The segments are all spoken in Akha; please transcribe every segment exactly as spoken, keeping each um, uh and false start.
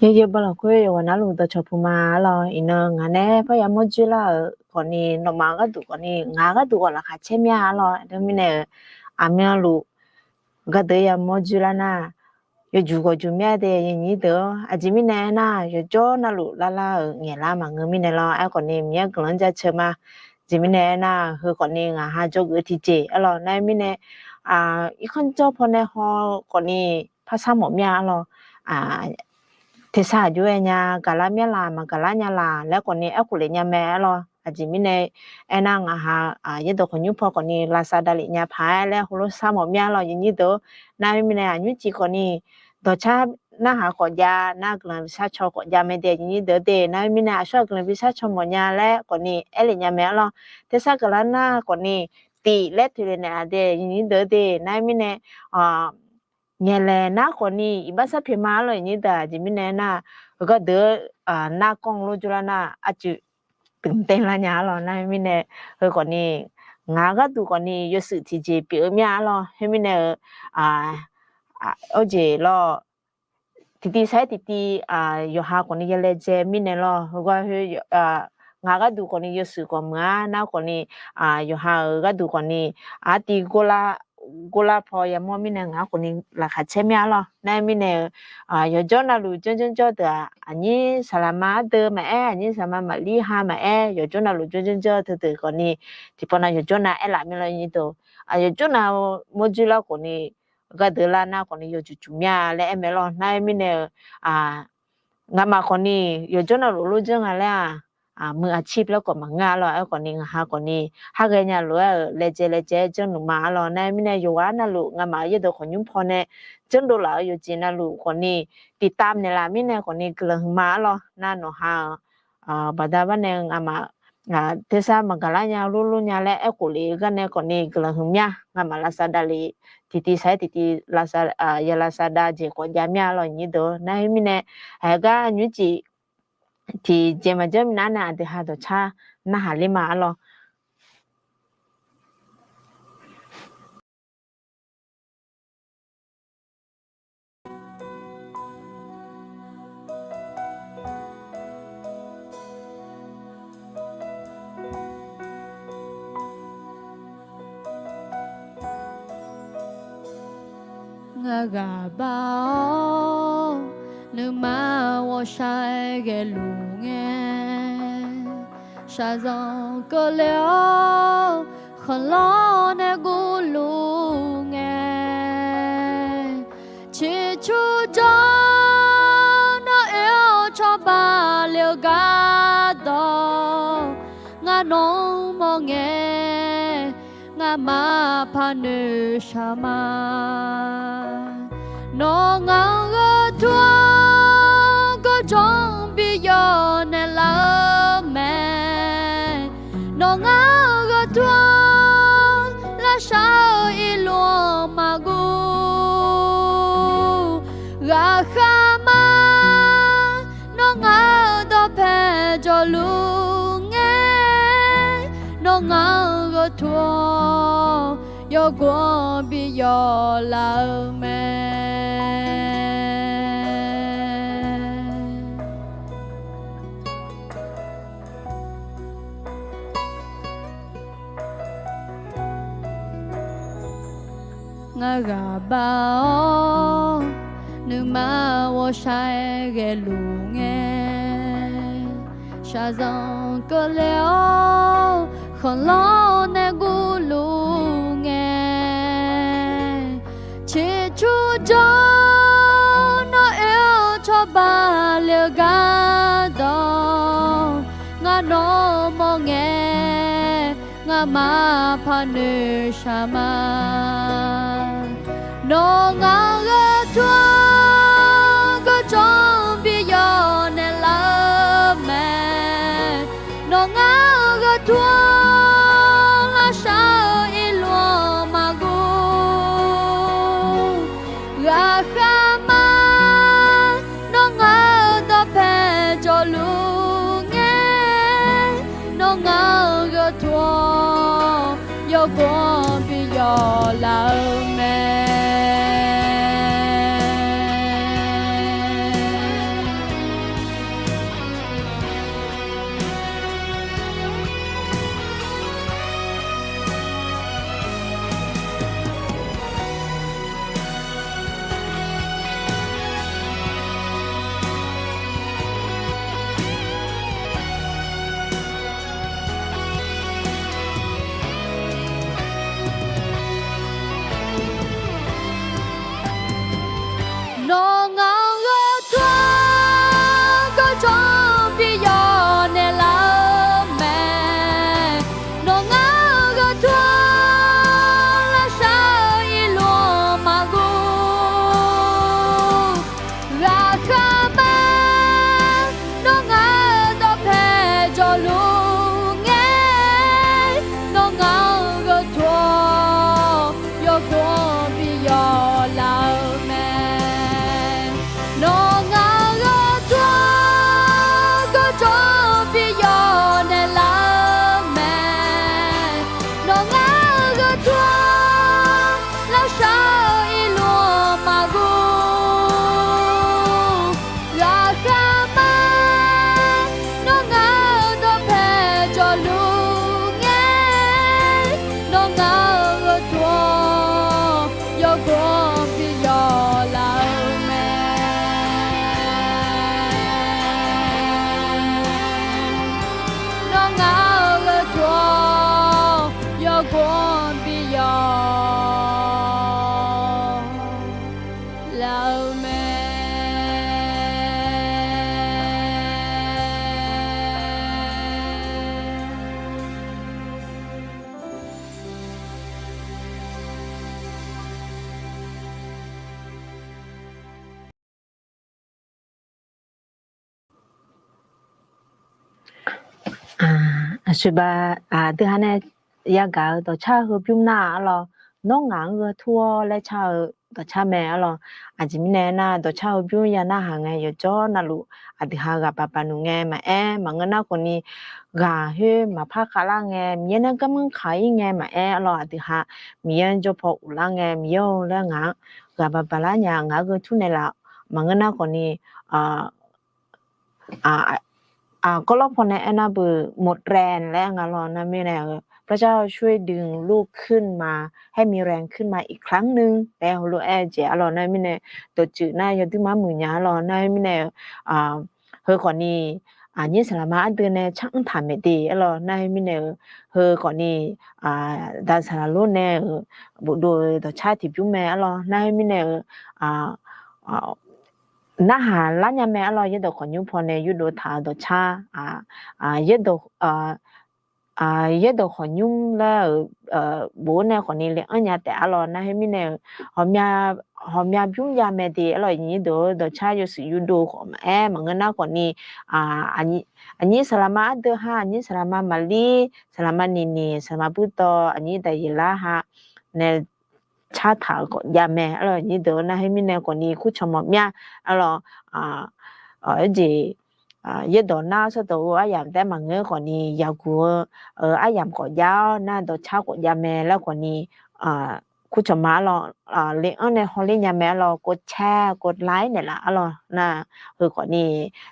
Yawjeq bawlawq khoer yawqghaq navluf dawqcawq puq ma arlawr. Iqnan ngaq nae parya mawr dzoerlar-euq khawfni, nawmaf gharduq khawfni, ngaq gharduq khawf laqkhaq caer mir-a arlawr. Teumirnae-euq, aqmyanluf gardeuq yamawr dzoerlar nar, yawjuq ghawqjuq mir-a de, nyiq nyir deuq-awr. Aqjeq mirnae aernar, yawqjawr navluf larlar-euq ngaeqlar maqngeur mirnae lawr. Aerkhawfni Miqyaer guiqlanq-anr jaceuq ma. Aqjeq mirnae aernar, heu khawfni ngaq ha dzawgeuf tiqjeq arlawr. Nar-eu mirnae, irkanr jawr pawnae haw khawfni parsar mawf mir-a arlawr. Tersar aqjox-aer nya, gaqlar mir-a laq, maqgaqlar nya laq laer khawfni aerkhof lef nya mae arlawr. Aqjeq mirnae aernar, ngaq ha yaerdawq khawqnymr paw khawfni lavsav davlef nya paq-aer laer heulof sar mawf mir-a arlawr, nyiq nyir deuq-awr. Nar-eu mirnae aqnymr tiq khawfni dawqcar narhaq khawf jav, nar guiqlanq bi sharcaw khawf jav mae de, nyiq nyir deuq-awr de. Nar-eu mirnae aqsur-aq guiqlanq bi sharcaw mawf nya laer khawfni aerlef nya mae arlawr. Tersar gaqlar nar khawfni tif laer toeqle naeq-a de, nyiq nyir deuq-awr de. Nar-eu mirnae nyaeqlaeq nar khawfni iqbax sar pyaeq ma arlawr, nyiq nyir deuq. Aqjeq mirnae aernar, gharduq-eu narkawv lof jawrlar nar arcuiv tmq taev lar nya arlawr. Nar-eu mirnae heu khawfni ngaq gharduq khawfni yawshuif tiqjeq pyeuf-eu mir-a arlawr. Khoermirnae-euq, arjeq lawr, tiqtiv sar-aer tiqtiv yawqha khawfni ya laejae mirnae lawr. Heugar khoer ngaq gharduq khawfni yawshuif khawf meuq-a nar khawfni, yawqha-euq gharduq khawfni artiv gorlar paw yamawr mirnae ngaq-anr khawfni laqkhaq caer mir-a lawr. Nar-eu mirnae-euq, yawqjawr navluf janrjanr jawr deuq-aq, aqnyir saqlaqma ardeuv maqaer, aqnyir saqlaqma maqlir ha maqaer, yawqjawr navluf janrjanr jawr teudeuq khawfni tiqpavnav yawqjawr nav aerlaf mir lawr, nyiq nyir deuq. Yawqjawr nav mawr dzoerlar khawfni gardeuq lar nar khawfni yawjuq juq mir-a laer aer mae lawr. Nar-eu mirnae-euq, ngamaf khawfni yawqjawr navluf lof janr nga laer-aq, muiq aqcir laer khawf maqngeur-a lawr. Aerkhawfni ngaq ha khawfni har ghaenya lof-aer-euq laejae laejae-aer janrluf ma arlawr. Nar-eu mirnae yawqghaq navluf ngamaf yaerdawq khawqnymr paw nae janrdov laf-eu yawqjeq navluf khawfni tiqtav naeqlaf mirnae khawfni guiqlanq huiqma arlawr. Nar nawq ha-euq baqda bar nae ngamaf tersar maqgaqlar nya lorlor nya laer aerkhof lef-eu gar nae khawfni guiqlanq huiqmya. Ngamaf lavsav davlef tiqtiv sar-aer tiqtiv ya lavsav dav jeq khawf jav mir-a lawr, nyiq nyir deuq. Nar-eu mirnae, aqgar nymrcif tiqjeq maqjanr minav nae aqdui ha dawqcar narhaq ler ma arlawr. Ngar ghaq bar-awr, nuima ghawqshaq ghaeluf ngae, shaqzanq keuvle-awr, khanqlanr nae guvluf ngae, ciqcur jawr nawr oe-awr cawba le-eu gardawq, ngar nawq-anr mawr ngae, ngamaf paq noeq shaq ma. Nawr ngaq-anr gheu tur-anr gawrjawr bi yawf naeqlaf-eu mae. Nawr ngaq-anr gheu tur-anr lavshar-eu irluf-anr maqguv. Ghaqkhav ma, nawr ngaq-euq dawqpae jawrluf ngae, nawr ngaq-anr gheu tur-awr yawgov-anr bi yawf laf-eu mae. Ngar ghaq bar-awr, nuima ghawqshaq ghaeluf ngae, shaqzanq keuvle-awr khanqlanr nae guvluf ngae, ciqcur jawr nawr oe-awr cawba le-eu gardawq, ngar nawq-anr mawr ngae, ngamaf paq noeq shaq ma. Nawr ngaq-anr gheu tur-anr gawrjawr bi yawf naeqlaf-eu mae. Nawr ngaq-anr gheu tur-anr lavshar-eu irluf-anr maqguv. Ghaqkhav ma, nawr ngaq-euq dawqpae jawrluf ngae, nawr ngaq-anr gheu tur-awr yawgov-anr bi yawf laf-eu mae. Aqshoeqbaq, aqdui ha nae yagaq-eu dawqcar heubymr nar-aq arlawr, nawr ngaq-anr gheu tur-awr laer car-eu dawqcar mae arlawr. Aqjeq mirnae aernar, dawqcar heubymr ya narhaq ngae yawqjawr navluf aqdui ha ghaq baq baq nmr ngae maqaer, maqngeur nar khawfni ghaq khoer maqpar khavlar ngae, Miqyaer nae garmanr kaq-ir ngae maqaer arlawr, aqdui ha Miqyaer-anr jawr paw ghoflar ngae, Miqyaer-or laer ngaq-anr ghaq baq baq lar nya, ngaq-anr gheu tur naeqlaf. Maqngeur nar khawfni กอล์ฟ paw nae aernar beu หมดแรง laer nga lawr. Nar mirnae-euq พระเจ้าช่วยดึงลูกขึ้นมาให้มีแรงขึ้นมาอีกครั้งหนึ่ง laer heulof-aer jeq arlawr. Nar mirnae dawqtsuif nar yawduir mar muiq nya arlawr. Nar mirnae-eu heu khawfni aqnyir saqlaqma ardeuv nae tsar anr taq maeq de arlawr. Nar mirnae-eu heu khawfni daq saqlaq lor nae-euq bofdov-eu dawqcar tiqbymr mae arlawr. Nar mirnae-eu narhaq lar nya mae arlawr. Yaerdawq khawqnymr paw nae yurdov taq-eu dawqcar, yaerdawq yaerdawq khawqnymr laer-euq bof-awr nae khawfni le anr nya taef arlawr. Nar khoermirnae-euq ghawqmya bymr jav mae de arlawr. Aqnyir deuq-or, dawqcar yawshuif yurdov khawf maqaer, maqngeur nar khawfni aqnyir saqlaqma ardeuv ha, aqnyir saqlaqma maqlir, saqlaqma niqniq, saqlaqma buidawv, aqnyir daqyeq lar ha nae tsartaq-euq khawf jav mae arlawr. Aqnyir deuq-or, nar khoermirnae khawfni kurcawq mawf mya arlawr. Aerjeq yaerdawq nar sawrdawq-eu aryamq taef-aer maqngeur khawfni yaqguq-eu aryamq khawf jav-awr nar dawqcar khawf jav mae laer khawfni kurcawq ma arlawr. Le anr nae hawler nya mae arlawr. กดแชร์ กดไลค์ naeqlaf arlawr. Nar heu khawfni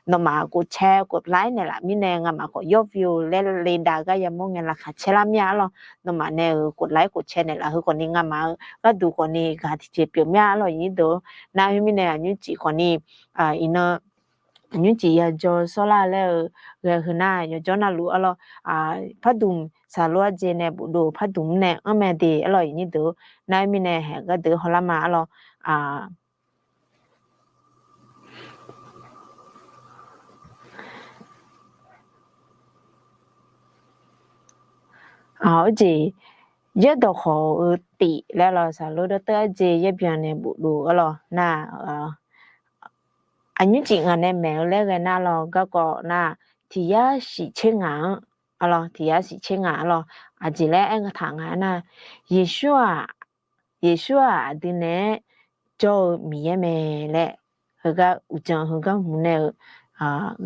nawmaf กดแชร์ กดไลค์ naeqlaf mirnae ngamaf khawf yawr view laer le dav gar yamawr ngae laqkhaq caer lar mya arlawr. Nawmaf nae-euq กดไลค์ กดแชร์ naeqlaf heu khawfni ngamaf-eu gharduq khawfni ghaq tiqjeq pyeuf mya arlawr. Aqnyir deuq-or, nar khoermirnae aqnymr cif khawfni iqnan aqnymr cif yajaw sawrlar laer-eu ghae heu nar yawjawr navluf arlawr. Pardmq saqlor arjeq nae bofdov pardmq-anr nae anr mae de arlawr. Aqnyir deuq-or, nar khoermirnae haeq gharduq hawlar ma arlawr. Aqjeq yaerdawq khawf-eu tif laer lawr, saqlor dawrteuv arjeq yaerbyan nae bofdov arlawr. Nar aqnymr cif ngaq nae maeq-eu laer ghae nar lawr, garkawv nar tiq yar shif tser ngaq-anr arlawr, tiq yar shif tser ngaq arlawr. Aqjeq laer aer nga taq nga nar, Yeqsur-aq, Yeqsur-aq aqdui naeq-aer jawr-eu Miqyaer mae laer heugar uqdzan heugar hmq nae-eu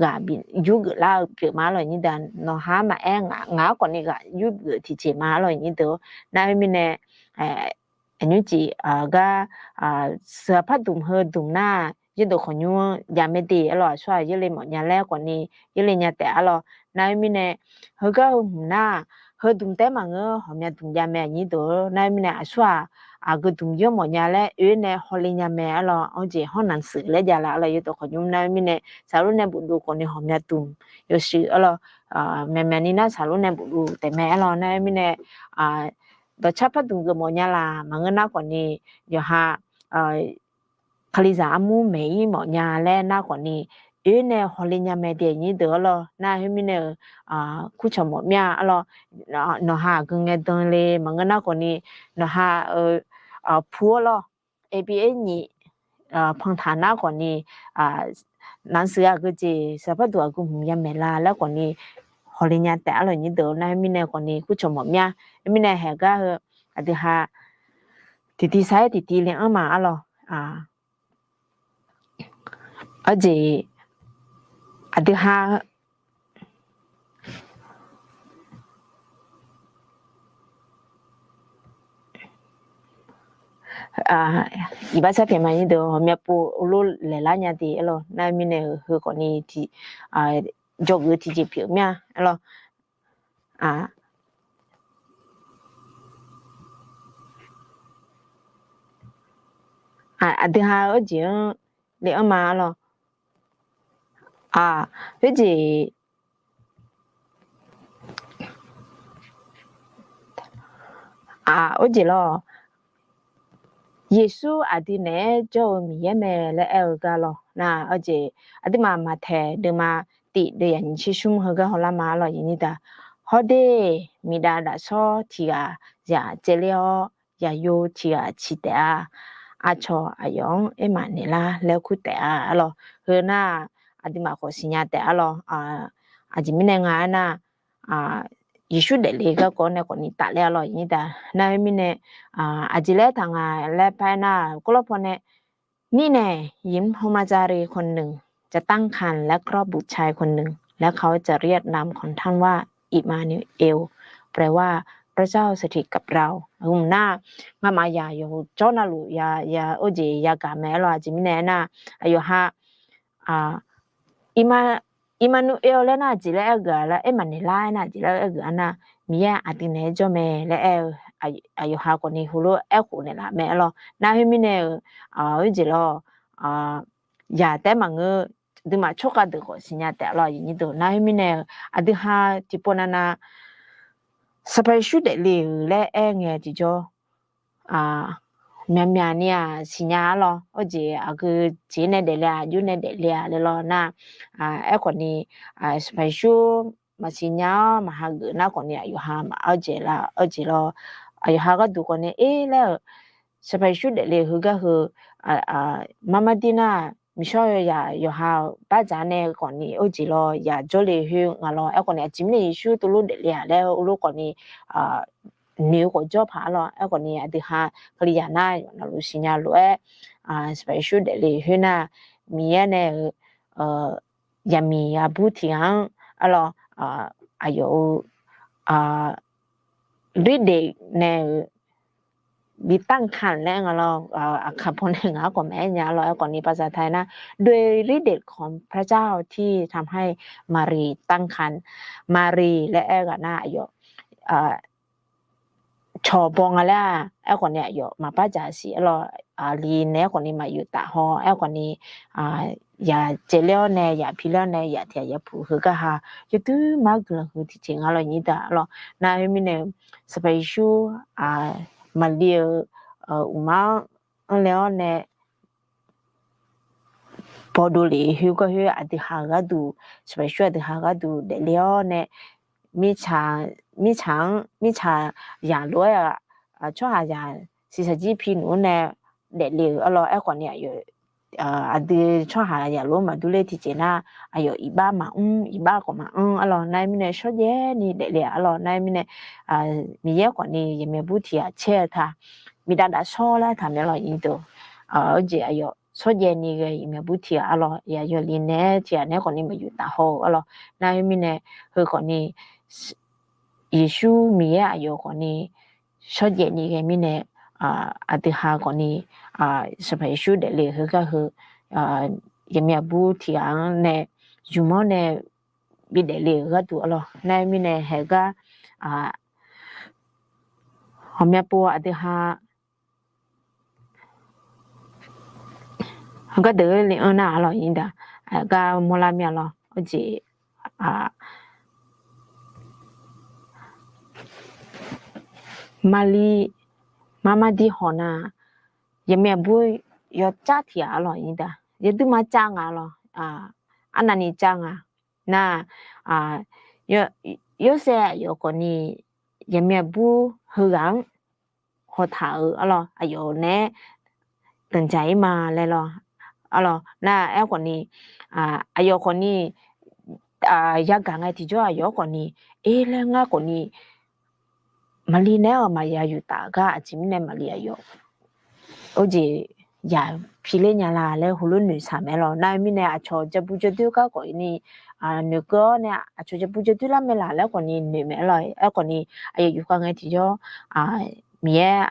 ghaq bi yurgeuf lar-eu pyeuf ma arlawr. Aqnyir deuq, nawqha maqaer ngaq-anr khawfni ghaq yurgeuf tiqjeq ma arlawr. Aqnyir deuq-or, nar khoermirnae aqnymr cif gar seuq pardmq heu dmq nar yaerdawq khawqnymr-anr jav mae de arlawr. Aqsur-aq yaerle mawf nya laer khawfni yaerle nya taef arlawr. Nar khoermirnae heugar heu hmq nar, heu dmq taef-aer maqngeur, ghawqmya dmq jav mae aqnyir deuq-or. Nar khoermirnae aqsur-aq aqgeu dmq yawr mawf nya laer oe nae hawle nya mae arlawr. Anr jeq hawr nanqsuif laer javlaf arlawr. Yaerdawq khawqnymr nar khoermirnae saqlor nae bofdov khawfni ghawqmya dmq yawshuif arlawr. Myaqmyaq ni nar saqlor nae bofdov taef mae arlawr. Nar khoermirnae dawqcar pardmq geufmawf nya laq maqngeur nar khawfni yawqha Kalizaq armur maeq-ir mawf nya laer nar khawfni oe nae hawle nya mae de aqnyir deuq arlawr. Nar khoermirnae-euq kurcawq mawf mya arlawr. Nawqha aqgeu ngae dan le maqngeur nar khawfni nawqha-eu pu arlawr, A B A nyiq panqtaq nar khawfni nanqsuif aqgeu jeq saqpar duq aqgeu hmq ya maeq la laer khawfni hawle nya taef arlawr aqnyir deuq. Nar khoermirnae khawfni kurcawq mawf mya. Khoermirnae haeq gar heu aqdui ha tiqtiv sar-aer tiqtiv le-anr ma arlawr. Arjeq aqdui ha iqbax sar pyaeq ma aqnyir deuq, ghawqmya pov lor laeqlar nya de arlawr. Nar mirnae-euq heu khawfni jawrgeuf-eu tiqjeq pyeuf mya arlawr. Aqdui ha-eu arjeq-anr le-anr ma arlawr. Khoerjeq Aq, arjeq lawr, Yeqsur aqdui naeq-aer jawr-eu Miqyaer mae laer aer-eu gar lawr. Nar, arjeq aqduimaf maqtaeq deuvma tif deuv yaq nyiq tser smr heugar hawlar ma arlawr aqnyir deuq. Hawr de, miqdav dafshawr tiq ghaq zaq caevler-awr, yaqyo tiq ghaq ciq taef-a. Aqcawq aqyawf-anr aermaf naeqlar laer kur taef-a arlawr. Heu nar, aqduimaf khawf siqnya taef arlawr. Aqjeq mirnae nga aernar, Yeqsur daefle garkawv nae khawfni tafler-a lawq. Nar khoermirnae, aqjeq laer taq nga laer paraer nar, โครินธ์ Ni nae หญิงพรหมจารีคนหนึ่งจะตั้งครรภ์และคลอดบุตรชายคนหนึ่ง และเขาจะเรียกนามของท่านว่าอิมมานูเอล แปลว่าพระเจ้าสถิตกับเรา Heunar, ngamaf yaq yawqjawr navluf ya, ya, or jeq yagaq mae-aer lawq. Aqjeq mirnae aernar, aqyawf ha, Immanuel laer nar aqjeq laer aer-eu geuf-a laer, Aermaqnaeqlar aernar aqjeq laer aer-eu geuf-a nar, Miqyaer aqdui naeq-aer jawr mae laer aer-eu, aqyawf ha khawfni heulof-aer aerkhof naeqlaf mae-aer lawq. Nar khoermirnae-euq, or jeq lawq, yaq taef-aer maqngeur, aqduimaf tsawrkhav deuq khawf siqnya taef-a lawq. Nar khoermirnae-euq aqdui ha tiqpov navnav Sanqpaq Yeqsur daefle-euq laer aer ngae tiqjawr, myaqmyaq ni-aq siqnya-a lawq. Or jeq aqgeu jeq nae daefle-a, aqjox nae daefle-a laer lawr nar, aerkhawfni, Sanqpaq Yeqsur maqsiqnya-awr maqhageuf nar khawfni aqyawf ha maqawr jeq la, or jeq lawr, aqyawf ha gharduq khawfni, er laer-euq, Sanqpaq Yeqsur daefle heugar heu, marmar dir nar, miqshawr-eu yaq yawqha-euq bardzaq nae khawfni or jeq lawr yaq jawrle khoer nga lawr. Aerkhawfni aqjeq mirnae Yeqsur teulof daefle-a laer heulof khawfni noeq-eu khawf jawr paq-a lawr. Aerkhawfni aqdui ha Kalizaq nar yawqha navluf siqnya lof-aer, Sanqpaq Yeqsur daefle khoer nar, Miqyaer nae-euq yaqmiq yaqbur tiq ghaq-anr, ar lawr, aqyawf-euq rirdeq nae-euq bi ตั้งครรภ์ laer nga lawr. Aqkaq paw nae ngaq-anr khawf maqaer nya-a lawr. Aerkhawfni ภาษาไทย nar, โดยฤทธิ์เดชของพระเจ้าที่ทำให้มารีตั้งครรภ์ Maqliq laer aer ghaq nar aqyawf cawq baw nga laer-a. Aerkhawfni aqyawf maqpar dzaq siq-a lawr. Aqli naeq-aer khawfni maqyuf taf haw-aer khawfni, yaq caevler-awr nae yaq piler-awr nae yaq tiq ghaq yapuq heugar ha yawduir mar guiqlanq huiq tiqjeq nga lawr. Nyirdaq-a lawr, nar khoermirnae Sanqpaq Yeqsur Maqliv-euq uqma-anr anrlae-awr nae bawdov lef khoergar khoer aqdui ha-euq gharduq, Sanqpaq Yeqsur aqdui ha-euq gharduq daefle-awr nae mirtsaq, mirtsaq-anr, mirtsaq yaq lof-aer, tsawrhaqzaq shiqshaq jir pi nuf-anr nae daefle-euq-a lawr. Aerkhawfni aqyawf aqdui tsawrhaq yaq lof-anr maqdur ler tiqjeq nar, aqyawf iqbax maqmr, iqbax khawf maqanr-a lawr. Nar khoermirnae shawrjaev ni daefle-a lawr. Nar khoermirnae Miqyaer khawfni yaqmyaq bur tiq ghaq caer-eu ta, miqdav daf shawr laer taq mae lawr. Nyirdaq, or jeq aqyawf shawrjaev ni ghae yaqmyaq bur tiq ghaq-a lawr. Yaqyawf li naeq-aer tiq ghaq naeq-aer khawfni maqyuf taf haw-eu-a lawr. Nar khoermirnae heu khawfni Yeqsur Miqyaer aqyawf khawfni shawrjaev ni ghae mirnae, aqdui ha khawfni Sanqpaq Yeqsur daefle-euq heugar heu yaqmyaq bur tiq ghaq-anr nae zmq-awr nae bi daefle-euq gharduq-a lawr. Nar khoermirnae haegar ghawqmya pov aqdui ha heugar deuq le-anr nar-a lawr. Nyirdaq, gar mawrlar mir-a lawr. Or jeq Maqliv marmar dir haw nar, yaqmyaq bur yawcav tiq ghaq-a lawr. Nyirdaq, yawduir mar cav nga lawr. Arnavni cav nga nar, Yorsaev aqyawf khawfni yaqmyaq bur heughaq-anr hawtaq-euq-a lawr. Aqyawf naeq-aer danqdzaq-ir ma laer lawr. Nar aerkhawfni aqyawf khawfni yagaq ngae tiqjawr aqyawf-anr khawfni, er laer ngar khawfni Maqliv naeq-aer-euq maqya yuf taf gar aqjeq mirnae Maqliv aqyawf or jeq yaq piler nya la laer heulof noeqshaq mae lawr. Nar khoermirnae aqcawq jabur jawrdoer garkawv ni noeqkeuv-awr nae aqcawq jabur jawrdoer lar mae laq laer khawfni noeq mae-a lawr. Aerkhawfni aqyawf yufkhav ngae tiqjawr Miqyaer,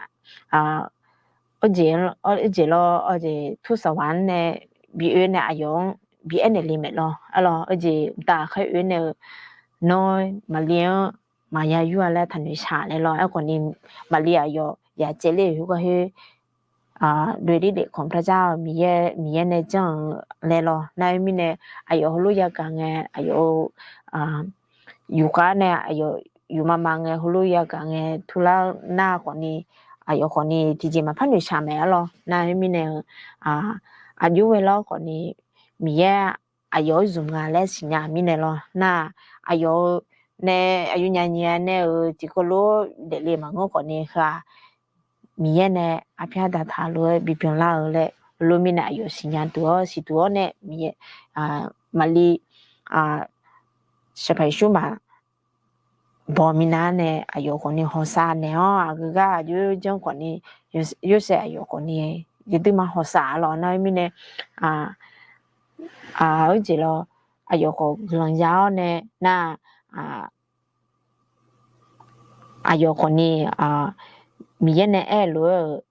or jeq lawr, or jeq ทูตสวรรค์-anr nae bi oe nae aqyawf-anr bi aernaeq le mae lawr-a lawr. Or jeq daq khaer oe nae-eu nawr Maqliv-anr maqya yur-a laer taqnoeq shaq laer lawr. Aerkhawfni Maqliv aqyawf yaq caevler-euq heugar khoer โดยฤทธิ์เดชของพระเจ้า Miqyaer, Miqyaer nae janr-eu laer lawr. Nar khoermirnae aqyawf heulof yagaq ngae aqyawf yufkhav nae aqyawf yufma ma ngae heulof yagaq ngae turlar nar khawfni aqyawf khawfni tiqjeq maqpar noeqshaq mae-a lawr. Nar khoermirnae-eu aqjox ghae lawr khawfni Miqyaer aqyawf-anr zmq nga laer siqnya mirnae lawr. Nar aqyawf-eu nae aqyawfnyaf nyiq-a nae-euq tiqkawv lof daefle maqngeur khawfni heu-aq Miqyaer nae arpyar daqtaq lof-aer bibyan lar-eu laer heulof mirnae aqyawf siqnya duq-awr siqduq-awr nae Miqyaer, Maqliv Sanqpaq Yeqsur maq bawq minav nae aqyawf khawfni hawsav naeq-awr, aqgeu gar aqjox janr khawfni, Yorsaev aqyawf khawfni yawduima hawsav-a lawq. Nar-eu mirnae, a, heujeq lawr, aqyawf khawf guiqlanq ya-awr nae nar, aqyawf khawfni Miqyaer nae aer-eu lof-aer-euq,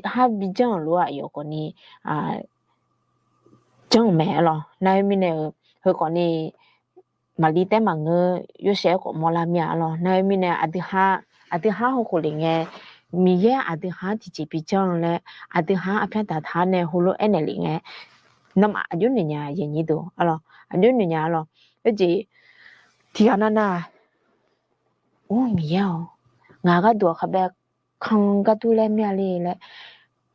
khar bi janr-euq lof-aer aqyawf khawfni janr-euq mae-a lawq. Nar-eu mirnae-eu, heu khawfni maqli taer maqngeur, Yorsaev-aer khawf mawrlar mir-a lawq. Nar-eu mirnae aqdui ha, aqdui ha hawkhof lef ngae, Miqyaer aqdui ha-anr tiqjeq bi janr-eu laer, aqdui ha-anr arpyar daqtaq-awr nae heulof-aer aernaeq lef ngae, nawmaf aqjox noeq nya-a, aqjox noeq nya-a lawq. Heujeq tiqghaq navnav, Or, Miqyaer-awq, ngaq gharduq aqkaq bae kan ghardur laer mir-a le laer,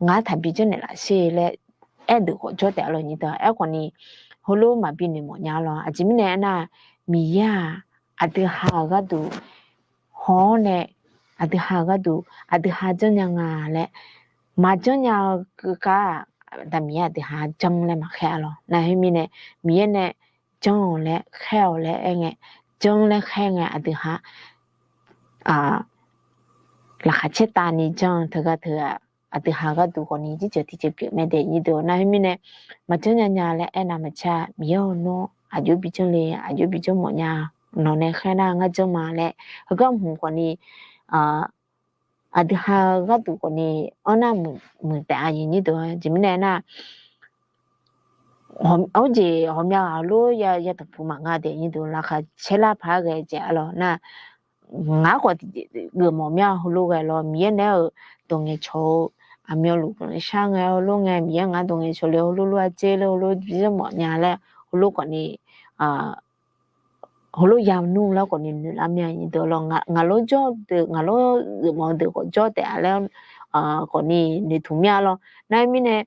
ngaq-anr taqbi janrnaeq laf sher laer aer-eu deuq khawf jawr taef-a lawq nyir deuq. Aerkhawfni heulof maqbi noeqmawf nya-a lawq. Aqjeq mirnae aernar, Miqyaer-aq, aqdui ha-euq gharduq haw-awr nae, aqdui ha-euq gharduq aqdui ha janrnya nga laer, maqjanr nya-eu keuv gar-aq, Aqda Miqyaer aqdui ha janr laer maqkhaer-a lawq. Nar-eu mirnae, Miqyaer nae janr-awq laer khaer-awq laer aer ngae, janr laer khaer ngae aqdui ha laqkhaq caertavni janr-eu teugar teu-aq, aqdui ha gharduq khawfni jirjeuq tiqjeq pyeuf mae daef nyir deuq. Nar-eu mirnae, maqjanr nya nya laer aernav maqcaer-a. Miqyaer-awq, nawr aqjox bi janr le, aqjox bi janr mawf nya, nawq nae khaer nar ngar janr ma laer heugar hmq khawfni aqdui ha-eu gharduq khawfni anr nar muiq taef-a, aqjeq mirnae aernar, hawr jeq ghawqmya ghaq lof ya tanqpuq maqnga daef nyir deuq, laqkhaq caerlar paq-aer ghae-eu jeq-a lawq. Nar, ngaq-anr khawf geufmawf mir-a. Heulof ghae lawr, Miqyaer nae aer-eu dawq ngaeqcawq-eu aqmyanluf guiqlanq shar ngae, heulof ngae Miqyaer ngaq-anr dawq ngaeqcawq le, heulof lof-aer dzer ler, heulof bi janr mawf nya laer, heulof khawfni heulof ya nmr laer khawfni noeqlar mir-a nyir deuq lawr. Ngaq lof jawr deuq, ngaq lof geufmawf-eu deuq khawf jawr taef-a laer khawfni noeqtmq mir-a lawr. Nar-eu mirnae,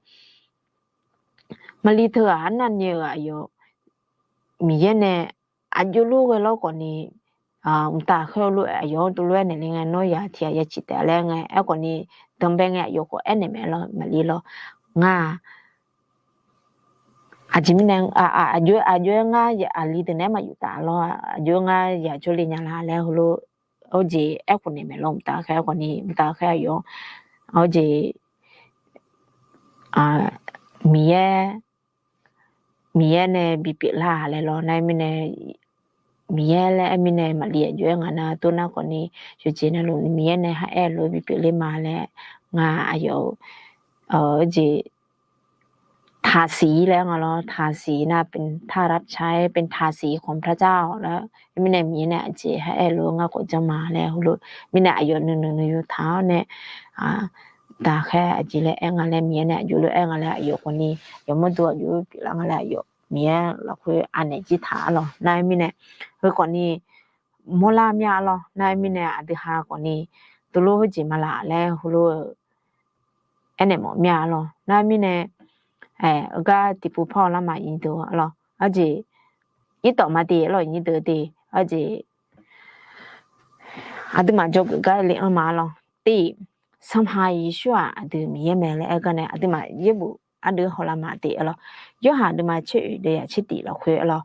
maqli teughaq arnavni-euq aqyawf Miqyaer nae aqjox lof ghae lawr khawfni, mqtav khaer-eu lof aqyawf-anr dovlof-aer naeq le ngae, nawr ya tiq ghaq ya ciq taef laer ngae, aerkhawfni danqbae ngae aqyawf khawf aernaeq mae lawr, maqli lawr. Ngar-aq, aqjeq mirnae aqjox-aer ngar aqli deuq naeq-aer maqyuf taf lawr, aqjox-aer ngar ya jawrle nya la laer heulof, hawr jeq aerkhof naeq mae lawr. Mqtav khaer khawfni, mqtav khaer aqyawf, hawr jeq Miqyaer, Miqyaer nae bipyeuf lar laer lawr. Nar-eu mirnae, Miqyaer laer aer mirnae maqli aqjox-aer ngaq nar tov nar khawfni, yawqjeq navluf Miqyaer nae ha aer-eu lof-aer bipyeuf ler ma laer, ngar aqyawf-eu jeq ทาสี laer nga lawr, ทาสี nar เป็นท่ารับใช้ เป็นทาสีของพระเจ้า laer. Mirnae Miqyaer nae aqjeq ha aer-eu lof-aer ngar khawf janr ma laer heulof. Mirnae aqyawf nuinanq nuiyu taq-awr nae, mqtav khaer aqjeq laer aer nga laer, Miqyaer nae aqjox lof-aer aer nga laer aqyawf khawfni, yawmawrdo aqjox pyeuflar nga laer aqyawf Miqyaer lafkhoer anaeq jir taq-a lawr. Nar-eu mirnae, heu khawfni mawrlar mir-a lawr. Nar-eu mirnae aqdui ha khawfni, dovlof hawr jeq ma laf laer heulof-eu aernaeq mawf mir-a lawr. Nar-eu mirnae, heugar tiqpov par-awr lar ma nyir deuq-a lawr. Hawr jeq irtawf ma de lawr nyir deuq de, hawr jeq aqduimaf dzawgeuf gar le-anr ma lawr. Tiq, Sanqpaq Yeqsur-aq aqdui Miqyaer mae laer aer gar nae aqduimaf yaerbof ardeuv hawlar ma de-a lawr. Yorhaq deuvma tser oeq deuv yaq tser tiq lafkhoer-a lawr,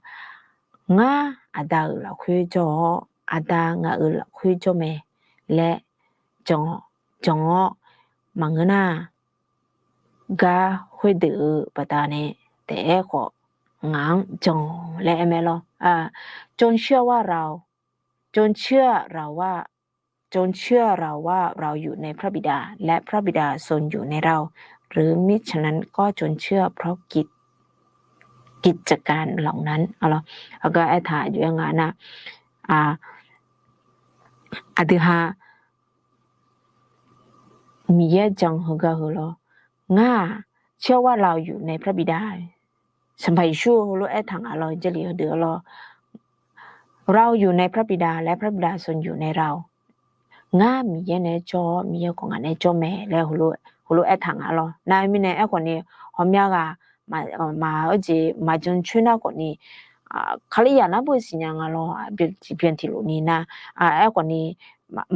Ngar Aqda-euq lafkhoer jawr-awr, Aqda ngaq-euq lafkhoer jawr mae laer jan-awr, maqngeur nar, gar khoerdeuq-eu baqdanae taef-aer khawf ngaq-anr jan laer aer mae lawr. จงเชื่อเราว่า จงเชื่อเราว่าเราอยู่ในพระบิดา และพระบิดาทรงอยู่ในเรา หรือมิฉะนั้นก็จงเชื่อเพราะกิจ กิจการเหล่านั้น aqlawr. Aqgar aertaq aqjox-aer nga nar, aqdui ha Miqyaer jan heugar heu lawr, Ngar-aq เชื่อว่าเราอยู่ในพระบิดา Sanqpaq Yeqsur heulof aertaq nga lawr, Jarlif heudeuq-a lawr, เราอยู่ในพระบิดา และพระบิดาทรงอยู่ในเรา Ngar Miqyaer nae jawr-awr, Miqyaer khawf ngaq nae jawr mae laer heulof aertaq nga lawr. Nar-eu mirnae aerkhawfni, ghawqmya ghaq maq-eu jeq maqjan coer nar khawfni, Kalizaq nar beu siqnya nga lawr, byan tiqlof ni nar, aerkhawfni,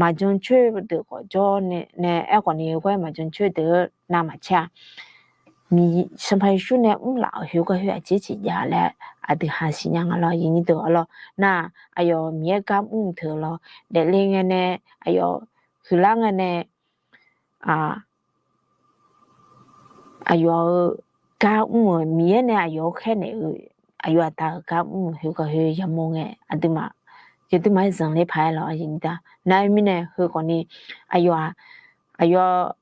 maqjan coer deuq khawf jawr nae, aerkhawfni ghoer maqjan coer deuq-eu navmaqtser-a. Sanqpaq Yeqsur nae mrlaf-euq khoergar khoer aqjeq jeq jav laer aqdui ha siqnya nga lawr, aqyuif nyir deuq-a lawr. Nar-aq, aqyawf Miqyaer gar mr-eu teu-eu lawr, daefle ngae nae aqyawf huiqlar ngae nae aqyawf-euq gar mr-euq Miqyaer nae aqyawf-anr khaernaeq-eu, aqyawf aqda-euq gar mr-euq khoergar khoer yamawr ngae, aqduimaf yawduimaf-aer zanqler paq-aer lawr, aqyuif nyir deuq-a. Nar-eu mirnae heukhawf ni aqyawf-aq, aqyawf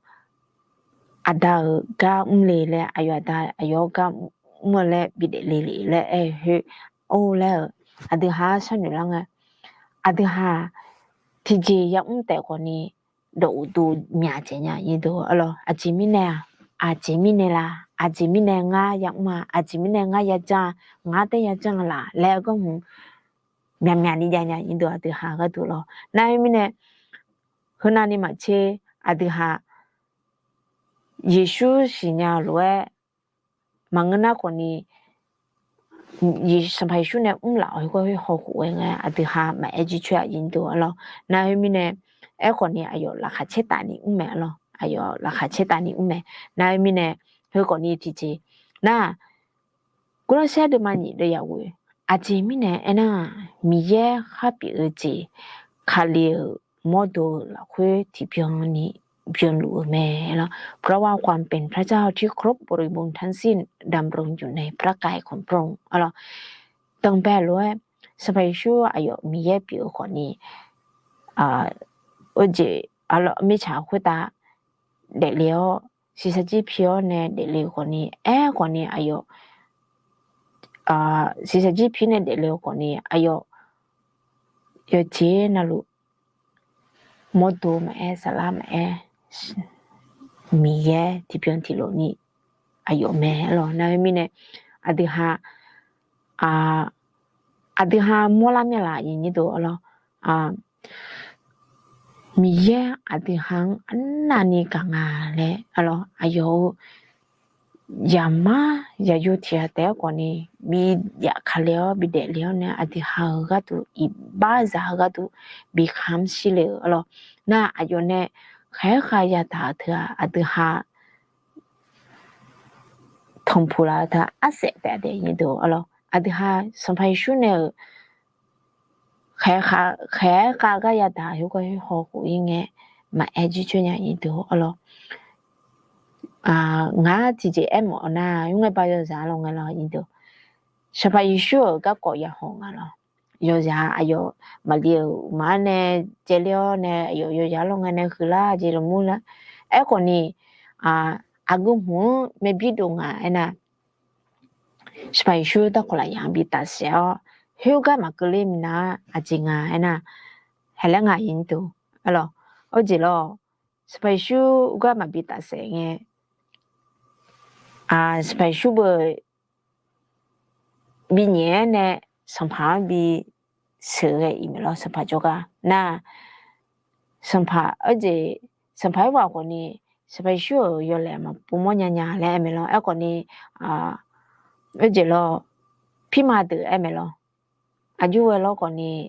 aqda-euq gar mrle laer, aqyawf aqda aqyawf-anr gar mr-eu laer bidaef le le laer aer-eu khoer, or laer-euq aqdui ha-anr sharnoeq lar ngae, aqdui ha-aq tiqjeq yamr taef khawf ni dawq uqduq myaq dzaeq nya, nyir deuq-a lawr. Aqjeq mirnae-aq, aqjeq mirnae la, aqjeq mirnae ngar yamr-a, aqjeq mirnae ngar yajanr-a, ngar taer yajanr laf laer aer garhmq myaqmyaq ni jav nya, nyir deuq aqdui ha gharduq lawr. Nar-eu mirnae, heunav ni maqtser, aqdui ha Yeqsur siqnya lof-aer maqngeur nar khawf ni, Sanqpaq Yeqsur nae mrlaf-euq khoergar khoer hawkhof-aer ngae, aqdui ha maqaer jircoer-a, nyir deuq-a lawr. Nar-eu mirnae, aerkhawf ni aqyawf laqkhaq caertaf ni mr mae-a lawr, aqyawf laqkhaq caertaf ni mr mae. Nar-eu mirnae, heukhawf ni tiqjeq nar-aq, Gurlarsaer deuvma nyiq deuv yaghoe, aqjeq mirnae aernar-aq, Miqyaer khar pyeuf-eu jeq, Kali-euq mawrdo-euq lafkhoer tiqbyan ni byanluf-eu mae lawr. เพราะว่าความเป็นพระเจ้าที่ครบบริบูรณ์ทั้งสิ้น ดำรงอยู่ในพระกายของพระองค์ a lawr. Danqbae lof-aer Sanqpaq Yeqsur aqyawf Miqyaer pyeuf-eu khawf ni, oejeq, mirtsaq khoertav daefle-awr, shiqshaq jir pi-awr nae daefle-eu khawf ni, aerkhawf ni aqyawf shiqshaq jir pi nae daefle-eu khawf ni aqyawf yawqjeq navluf mawrdo maqaer, saflar maqaer, Miqyaer tiqbyan tiqlof ni aqyawf mae lawr. Nar-eu mirnae, aqdui ha, aqdui ha mawrlar myav laf, nyir deuq-a lawr. Miqyaer aqdui ha-anr arnavni gaq nga laer, a lawr, aqyawf-euq yaqmar yaqyo tiq ghaq taef-aer khawf ni bi yaf kale-awr bi daefle-awr nae aqdui ha-euq gharduq iqbaxzaq-eu gharduq bi kamq shir le-euq, a lawr. Nar aqyawf nae khaeq-aer khav yadaq-eu teu-aq, aqdui ha tanqpuq laf-eu ta arsaef taef daef, nyir deuq-a lawr. Aqdui ha Sanqpaq Yeqsur nae-euq khaeq-aer khav gar yadaq khoergar khoer hawkhof-ir ngae, maqaer jircoer nya, nyir deuq-a lawr. Ngar tiqjeq aermawf-eu nar, yur ngae ba yawzaq-a lawr ngae lawr, nyir deuq. Sanqpaq Yeqsur-euq garkawv yahaw nga lawr. Yawzaq aqyawf maqli-euq uqma-anr nae caevler-awr nae aqyawf yawzaq lawr ngae nae huiqlar jeq lafmur lar. Aerkhawf ni, aqgeu hmq-anr maerbyir dov nga aernar, Sanqpaq Yeqsur darkawq lafyaq-anr bi tafsaef-awr, khoergar maqkeuv ler minav-ar aqjeq nga aernar, haeqlaer nga, nyir deuq-a lawr. Awr jeq lawr, Sanqpaq Yeqsur gar maqbi tafsaef ngae, Sanqpaq Yeqsur beu bi nyaef-aer nae sanqpaq-anr bi sheuqghae-iq maeq lawr, sanqpaq jawrgar nar, sanqpaq, sanqpaq-aer ghaq khawf ni, Sanqpaq Yeqsur-euq yawlaeq maqpov mawrnya nya laer aer maeq lawr. Aerkhawf ni, awr jeq lawr, pirma deuq aer maeq lawr. Aqjox ghae lawr khawf ni,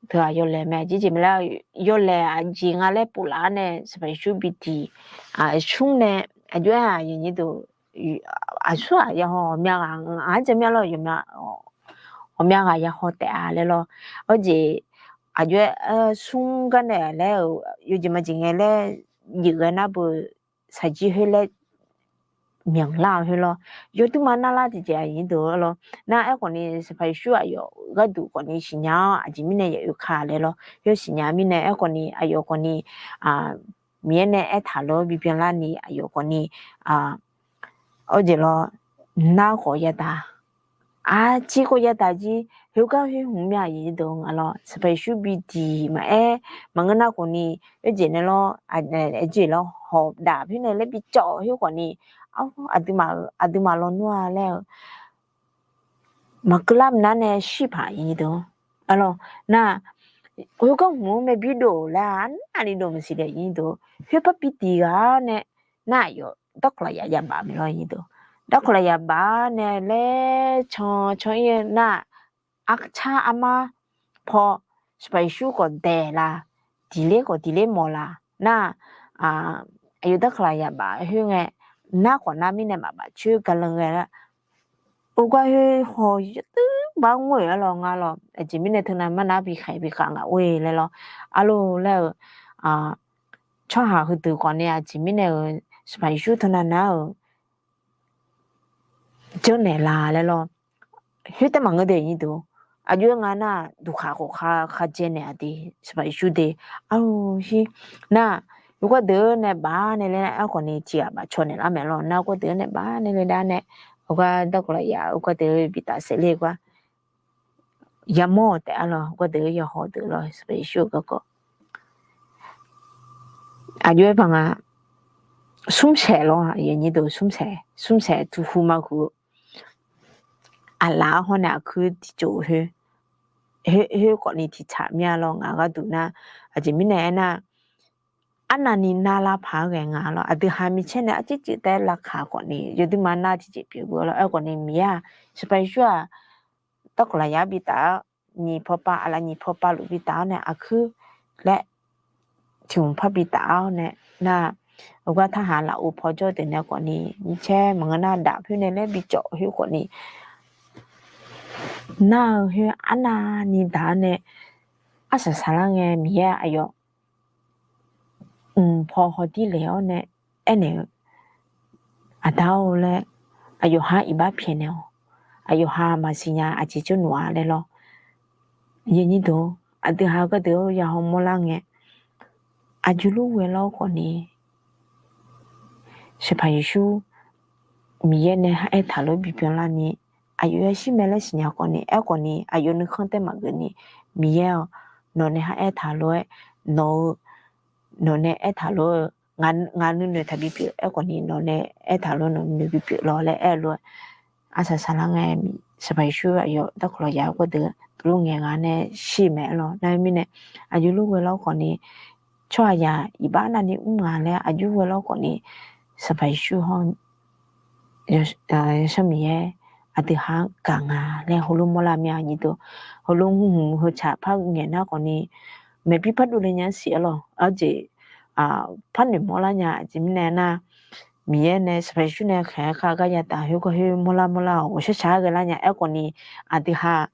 teu-aq yawlaeq mae, aqjeq jeq mae laer, yawlaeq aqjeq nga laer pov laf-ar nae Sanqpaq Yeqsur bi diq, smr nae, aqjox-aer-aq, nyir deuq, aqsur-aq yahaw ghawqmya ghaq, aqjeq mya lawr, ghawqmya ghaq yahaw taef-a laer lawr. Awr jeq, aqjox-aer smr gar nae laer-euq yawjeq maqjeq ngae laer, jeq ghae nar beu shaqjir khoer laer myanq lar-eu khoer lawr. Yawduima narlar tiqjeq-aq, nyir deuq-a lawr. Nar aerkhawf ni, Sanqpaq Yeqsur aqyawf gharduq khawf ni siqnya-awr, aqjeq mirnae yaf oe ka laer lawr. Yawsiqnya mirnae aerkhawf ni, aqyawf khawf ni, Miqyaer nae aertaq lof-aer bibyan larni aqyawf khawf ni, awr jeq lawr, nar khawf yadaq, aqjeq khawf yadaq jir, khoergar khoer hmq mya, nyir deuq-a lawr. Sanqpaq Yeqsur bi diq maqaer, maqngeur nar khawf ni, yawjeq nae lawr, aqjeq lawr hawq daf khoer nae laer bi cawv khoer khawf ni, aqduimaf lawnmr-a laer-eu maqkeuv lar minav nae shir paq, nyir deuq-a lawr. Nar, khoergar hmq-anr maerbyir dov laer-a, arnavni dov maqsiq daef, nyir deuq. Khoerpar bi diq ghaq-ar nae, nar aqyawf darkawq lafyaq yabaf mae lawr, nyir deuq. Darkawq lafyaq baf-ar nae laer can can-ir nar, arcar armar paw, Sanqpaq Yeqsur khawf daeq la, diqler khawf diqler mawf la nar, aqyawf darkawq lafyaq baf khoer ngae, nar khawf nar mirnae maqbaf coer gaqlanq ghae lar. Oergar khoer haw yadui bar ngor-euq arlawr ngar lawr. Aqjeq mirnae teunav mar nar bi khaeq bi khav ngaq or-e laer lawr. Arlawr laer-eu tsawrhaq heudeuq khawf ni aqjeq mirnae-euq Sanqpaq Yeqsur teunav nar-euq janrnaeq la laer lawr. Khoertav maqngeur de nyiq deuq. Aqjox-aer nga nar duqkhaq khawf kha khajae naeq-a de, Sanqpaq Yeqsur de. Arlawr shir nar, yawgar deuq nae baf nae laer aerkhawf ni tiqghaq baf caw naeq lar mae lawr. Nar yawgar deuq nae baf nae laer dar nae, yawgar darkawq lafyaq yawgar deuq bi taf saef ler gar yamawr-eu taef arlawr, yawgar deuq yahaw deuq lawr, Sanqpaq Yeqsur-eu garkawv aqjox-aer paq nga, smrsaeq lawr, aqyuif aqnyir deuq smrsaeq, smrsaeq tuqhu ma huq-eu aqlaf-anr hawr nae aqkuir tiqcof khoer, khoer khawf ni tiqtsaq mir-a lawr. Ngaq gharduq nar, aqjeq mirnae aernar, arnavni nar lar paq-aer ghae nga lawr. Aqdui ha micaer nae arcuir cuiv taef-aer lavkaq khawf ni yawduimaf nar tiqjeq pyeuf-eu lawr. Aerkhawf ni Miqyaer-aq, Sanqpaq Yeqsur-aq, darkawq lafyaq-anr bi taf-awr, nyiq pawpav aqlaf nyiq pawpav luf bi taf-awr nae aqkuir laer tiq hmq par bi taf-awr nae nar, yawgar tarhaq lafov paw jawr deuq nae khawf ni micaer maqngeur nar daf khoer nae laer bi cawv khoer khawf ni nar-eu khoer arnavni daq-awr nae arsaq saqlar ngae Miqyaer aqyawf mq paw hawdir le-awr nae aernaeq-eu, Aqda-or laer, aqyawf ha iqbax pyaeqnaeq-awq. Aqyawf ha maqsiq nya aqjeq jawrluf-a laer lawr. Aqyuif aqnyir deuq, aqdui ha gharduq-anr yahaw mawrlar ngae, aqjox lof ghae lawr khawf ni Sanqpaq Yeqsur Miqyaer nae ha aertaq lof-aer bibyan larni, aqyawf yashir mae laer siqnya khawf ni, aerkhawf ni aqyawf nuikhanr taef maqgeuf ni, Miqyaer-awq, nawq nae ha aertaq lof-aer, nawq-eu, nawq nae aertaq lof-eu, ngaq nuinoeq taqbi pyeuf, aerkhawf ni nawq nae aertaq lof-aer nawq nuinoeq bipyeuf lawr laer aer-eu lof-aer, arsaq saqlar ngae, Sanqpaq Yeqsur aqyawf darkawq lafyaq-eu gawrdeuq tuvlof ngaeq ghaq nae shir-eu mae aer lawr. Nar-eu mirnae, aqjox lof ghae lawr khawf ni, tsawrhaqzaq iqbax navni mr nga laer aqjox ghae lawr khawf ni, Sanqpaq Yeqsur hawr-eu Yawsanr Miqyaer aqdui ha-anr gaq nga laer heulof mawrlar mir-a nyiq deuq. Heulof hmq heucaq par ngaeq nar khawf ni, maeqbir par dovle nya-anr siq aer lawr. Arjeq par noeqmawr lar nya aqjeq mirnae nar, Miqyaer nae Sanqpaq Yeqsur nae khaeq-aer khav gar yataf khoergar khoer mawrlar mawrlar-awq. Ghawqshar shaq-aer ghae lar nya aerkhawf ni, aqdui ha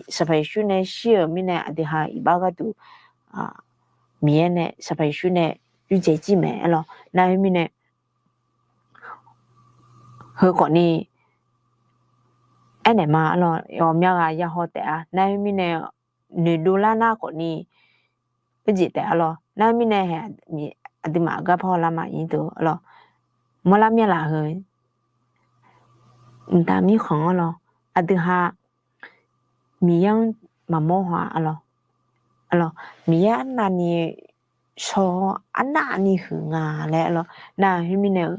Sanqpaq Yeqsur nae shir-euq mirnae aqdui ha iqbax gharduq Miqyaer nae Sanqpaq Yeqsur nae yurdzae jir mae aer lawr. Nar-eu mirnae, heu khawf ni aernaeq ma aer lawr. Ghawqmya ghaq yahaw taef-a. Nar-eu mirnae, noeqdov lar nar khawf ni, khoerjeq taef aer lawr. Nar-eu mirnae hae, aqduimaf gar par haw lar ma nyiq deuq aer lawr. Mawrlar myav laf heu mqtav mirkhanq-anr lawr, aqdui ha Miqyaer-anr maqmawr haw-a aer lawr. Miqyaer arnavni shaw-awr arnavni huiq nga laer aer lawr. Nar-eu khoermirnae-eu,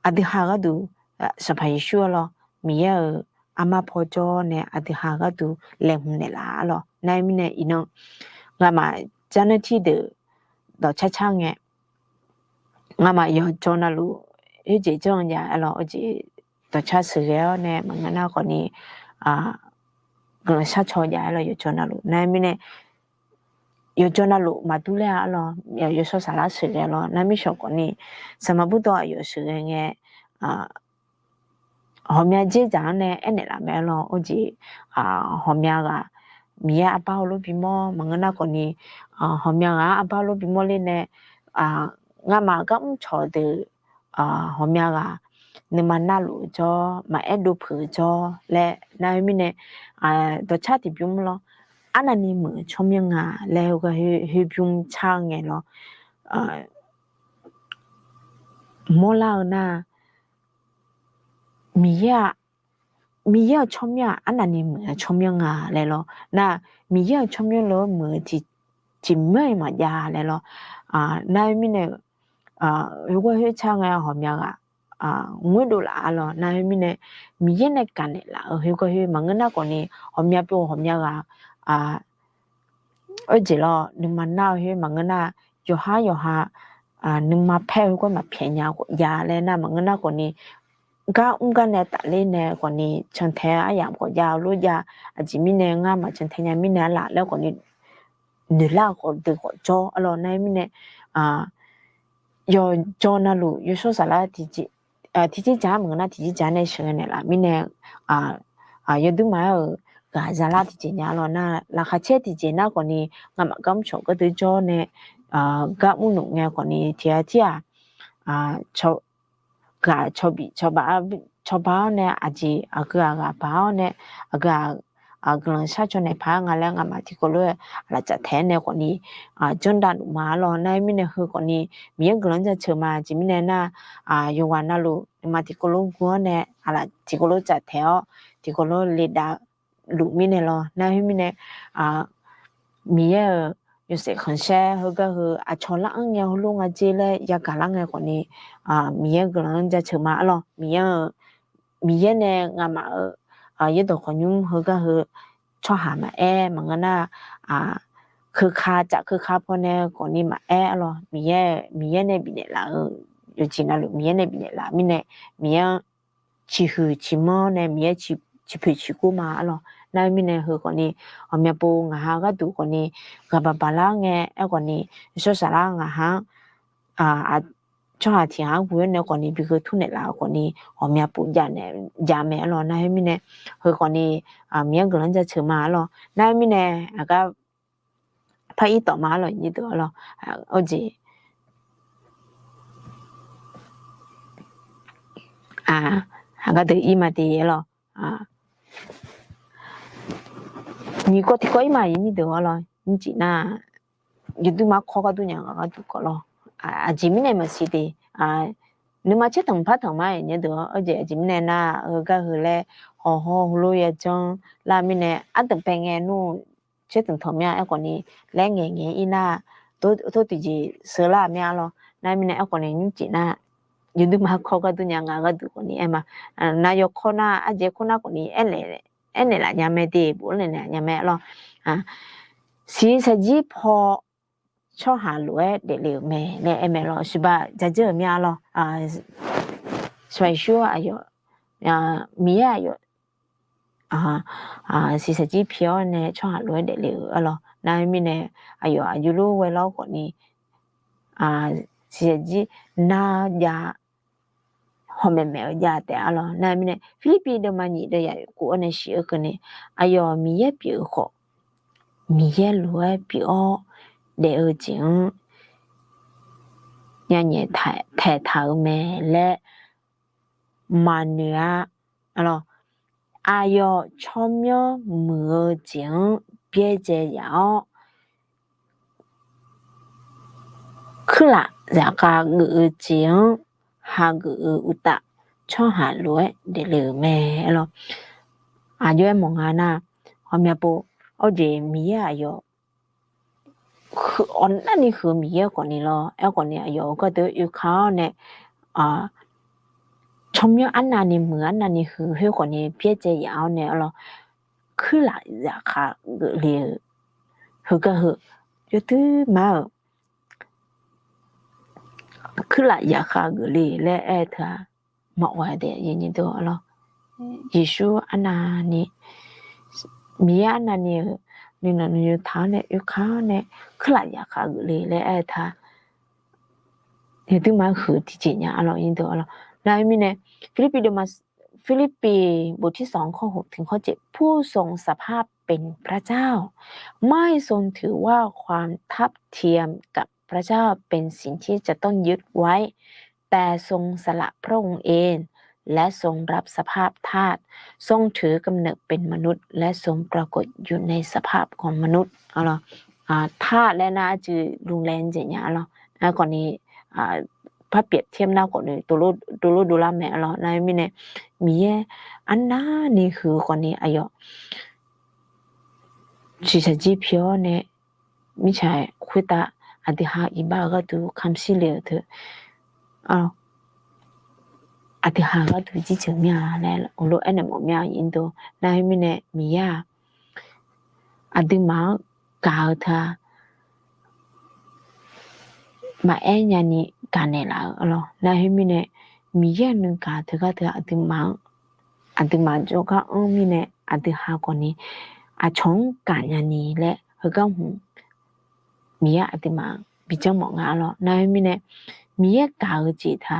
aqdui ha gharduq Sanqpaq Yeqsur aer lawr, Miqyaer-euq armar paw jawr nae aqdui ha gharduq laeqhmq naeqlaf aer lawr. Nar-eu mirnae iqnan, ngamaf janrnartir deuq dawqcar car ngae, ngamaf yawqjawr navluf, khoerjeq janr jav aer lawr, khoerjeq dawqcar sheuqghae-awr nae maqngeur nar khawf ni, guiqlanq sharcaw jav aer lawr yawqjawr navluf. Nar-eu mirnae, yawqjawr navluf maqdur ler-a aer lawr, yawshawr saflar sheuqghae lawr. Nar mirshawq khawf ni, saqmaq burdawr aqyawf sheuqghae ngae, ghawqmya dzerdzaq-anr nae aernaeq laf mae aer lawr. Khoerjeq, ghawqmya ghaq Miqyaer arbar heulof bimawr maqngeur nar khawf ni, ghawqmya ghaq-anr arbar heulof bimawr ler nae, ngamaf gar mrcawq deuq, ghawqmya ghaq nuima narluf-eu jawr, maqaer dov peuq-eu jawr laer nar-eu mirnae, dawqcar tiqbymr lawr, arnavni muiq-eu tsawrmyanr nga laer heugar khoer bymr car ngae lawr, mawrlar-eu nar, Miqyaer-aq, Miqyaer-euq tsawrmyanr-aq arnavni muiq-eu tsawrmyanr nga laer lawr. Nar, Miqyaer-euq tsawrmyanr lof-aer muiq-eu tiq, tiqmyanr-iq maqjav laer lawr. Nar-eu mirnae, heugar khoer car ngae ghawqmya ghaq ngoerdov laf-a lawr. Nar-eu mirnae, Miqyaer nae gaqnaeq laf-euq heugar khoer maqngeur nar khawf ni, ghawqmya byov ghawqmya ghaq, khoerjeq lawr nuima nar-eu khoer maqngeur nar, yawqhar yawqha nuima paer-eu heugar maqpyaeq nya khawf jav laer nar maqngeur nar khawf ni, gar mr gar nae tafler nae khawf ni cantae-eu aryamq khawf jav-eu lof jav. Aqjeq mirnae ngar maqcantae nya mirnae arlaf laer khawf ni, noeqlar-eu khawf deuq khawf jawr aer lawr. Nar-eu mirnae, yawqjawr navluf yawshawr saflar tiqjeq, tiqjeq jaq-aer maqngeur nar tiqjeq jaq nae sheuqghae naeqlaf mirnae, yawduirma-aer-euq ghaq zalar tiqjeq nya-a lawr nar, laqkhaq caer tiqjeq nar khawfni, ngamaf gar mrcawq gardeuv jawr nae, gar mrluf ngae khawfni tiq ghaq tir-aq, ghaq cawba, cawba-awr nae aqjeq aqgeu-aq ghaq baq-awr nae, aqgeu-aq guiqlanq shar caw naeq paq-aer nga laer ngamaf tiqkawv lof-aer aqlaf caf taeq-aer nae khawfni, janrdav luf ma-a lawr. Nar-aer mirnae heu khawfni, Miqyaer-euq guiqlanq-anr jaceuq ma jeq mirnae nar, yawqghaq navluf nuima tiqkawv lof guv-awr nae aqlaf tiqkawv lof caf taeq-awr tiqkawv lof le dav luf mirnae lawr. Nar-aer mirnae, Miqyaer-euq yawshaef khanqsaer heugar heu aqcawq lar-anr ngae heulof nga jer laer yagaq lar ngae khawfni, Miqyaer-euq guiqlanq-anr jaceuq ma-a lawr. Miqyaer-euq, Miqyaer nae ngamaf-euq yaerdawq khawqnymr heugar heu tsawrhaq maqaer maqngeur nar, keuka caf keuka pawnae khawfni maqaer-a lawr. Miqyaer, Miqyaer nae bifnaeq laf-euq yawqjeq navluf Miqyaer nae bifnaeq laf mirnae, Miqyaer-anr ciqhuiq ciqmanr nae Miqyaer ciqpoeq ciqkov ma-a lawr. Nar-aer mirnae heu khawfni, ghawqmya pov ngaq ha gharduq khawfni, ghaq baq baqlar ngae aerkhawfni, yawshawr saflar ngaq ha-anr tsawrhaq tiq ghaq-anr guv-aer nae khawfni bi gheu tur naeqlaf-eu khawfni, ghawqmya pov jav mae-a lawr. Nar-aer mirnae, heu khawfni, Miqyaer-euq guiqlanq-anr jaceuq ma-a lawr. Nar-aer mirnae, aqgar par ir tawf ma-a lawr, nyir deuq-a lawr. Awr jeq aqgar deuq ir ma te-a lawr. Nyiq kawv tiqkawv ir ma, nyir deuq-a lawr. Nymrcif nar, yawduirma kawr ghardur nya nga gharduq kawv lawr. Aqjeq mirnae maqsiq te, nuima caer tanq par tanq ma-aer nya deuq-a. Awr jeq aqjeq mirnae nar, heugar heu laer hawqhaw heulof yajanr lar mirnae, ardanq pae ngae nmr caer tanq tanq mya aerkhawfni, laer ngaeq ngaeq ir nar, tor tiqjeq sheular mya-a lawr. Nar-aer mirnae aerkhawfni nymrcif nar, yawduirma kawr ghardur nya nga gharduq khawfni aer ma. Nar yawkawr nar, arjaev kawr nar khawfni aernaeq laf nya mae te, bof aernaeq laf nya mae-a lawr. Siqsaqjir paw tsawrhaq lof-aer daefle-euq mae laer aer mae lawr. Siqbaq jajeur-euq mya-a lawr. Siqbaq Yeqsur aqyawf, Miqyaer aqyawf siqsaqjir pi-awr nae tsawrhaq lof-aer daefle-euq-a lawr. Nar-aer mirnae, aqyawf aqjox lof ghae lawr khawfni, siqsaqjir nar jav hawmaeq maeq-eu jav taef-a lawr. Nar-aer mirnae, Pirlirpiv deuvma nyiq deuv yaf khof-awr nae shif-eu keuvni, aqyawf Miqyaer pyeuf-eu khawf, Miqyaer lof-aer pyeuf-awr daef-eu jeq-anr nyanyaeq taeqtaq-eu mae laer maqnoeq-a. Aqyawf tsawrmyanr muiq-eu jeq-anr byaerdzae yaf-awr, kuirlaf zaqkhav geuf-eu jeq-anr hageuf-eu uqtaf, tsawrhaq lof-aer daefle-euq mae-a lawr. Aqjox-aer mawf nga nar, ghawqmya pov, awr jeq Miqyaer aqyawf, awqnavni huiq-eu Miqyaer khawfni lawr. Aerkhawfni aqyawf-euq gharduq oeka-awr nae, tsawrmyanr arnavni muiq arnavni huiq khoer khawfni byaerdzae yaf-awr nae-a lawr, kuirlaf zaqkhav geufle-euq heugar heu yawduirma-euq kuirlaf zaqkhav geufle laer aer-eu teu-aq, maqghae daef-a lawr. Yeqsur arnavni, Miqyaer arnavni-euq nuinanq nuiyu taq-awr nae oeka-awr nae kuirlaf zaqkhav geufle laer aer-eu teu-aq, yawduirma huiq-eu tiqjeq nya-a lawr, nyir deuq-a lawr. Nar-aer mirnae, Pirlirpiv deuvma, Pirlirpiv บทที่สอง ข้อหกถึงข้อเจ็ด ผู้ทรงสภาพเป็นพระเจ้า ไม่ทรงถือว่าความทัดเทียมกับพระเจ้าเป็นสิ่งที่จะต้องยึดไว้ แต่ทรงสละพระองค์เอง และทรงรับสภาพทาส ทรงถือกำเนิดเป็นมนุษย์ และทรงปรากฏอยู่ในสภาพของมนุษย์ aqlawr. Taq laer nar arjuif luf laer jeq nya-a lawr. Nar khawfni, par pyeuf tier nar khawfni dovlor dovlar mae-a lawr. Nar mirnae, Miqyaer arnavni huiq-eu khawfni aqyawf shiqshaq jir pi-awr nae, mirtsaq khoertav aqdui ha iqbax-eu gharduq kamq shir le-euq teu, aqdui ha gharduq jirjeuq mir-a laer uqlof aernaeq mawf mir-a. Nar mirnae, Miqyaer-aq, aqduimaf-anr gaq-eu teu-aq, maqaer nyani gaqnaeq laf-euq aqlawr. Nar khoermirnae, Miqyaer-euq nuigaq teugar teu-aq, aqduimaf-anr, aqduimaf jawrgar anr mirnae, aqdui ha khawfni aqcawq-anr gaqnya ni laer heugar hmq Miqyaer aqduimaf bijanr mawf nga aqlawr. Nar khoermirnae, Miqyaer gaq-eu jeq taq-a,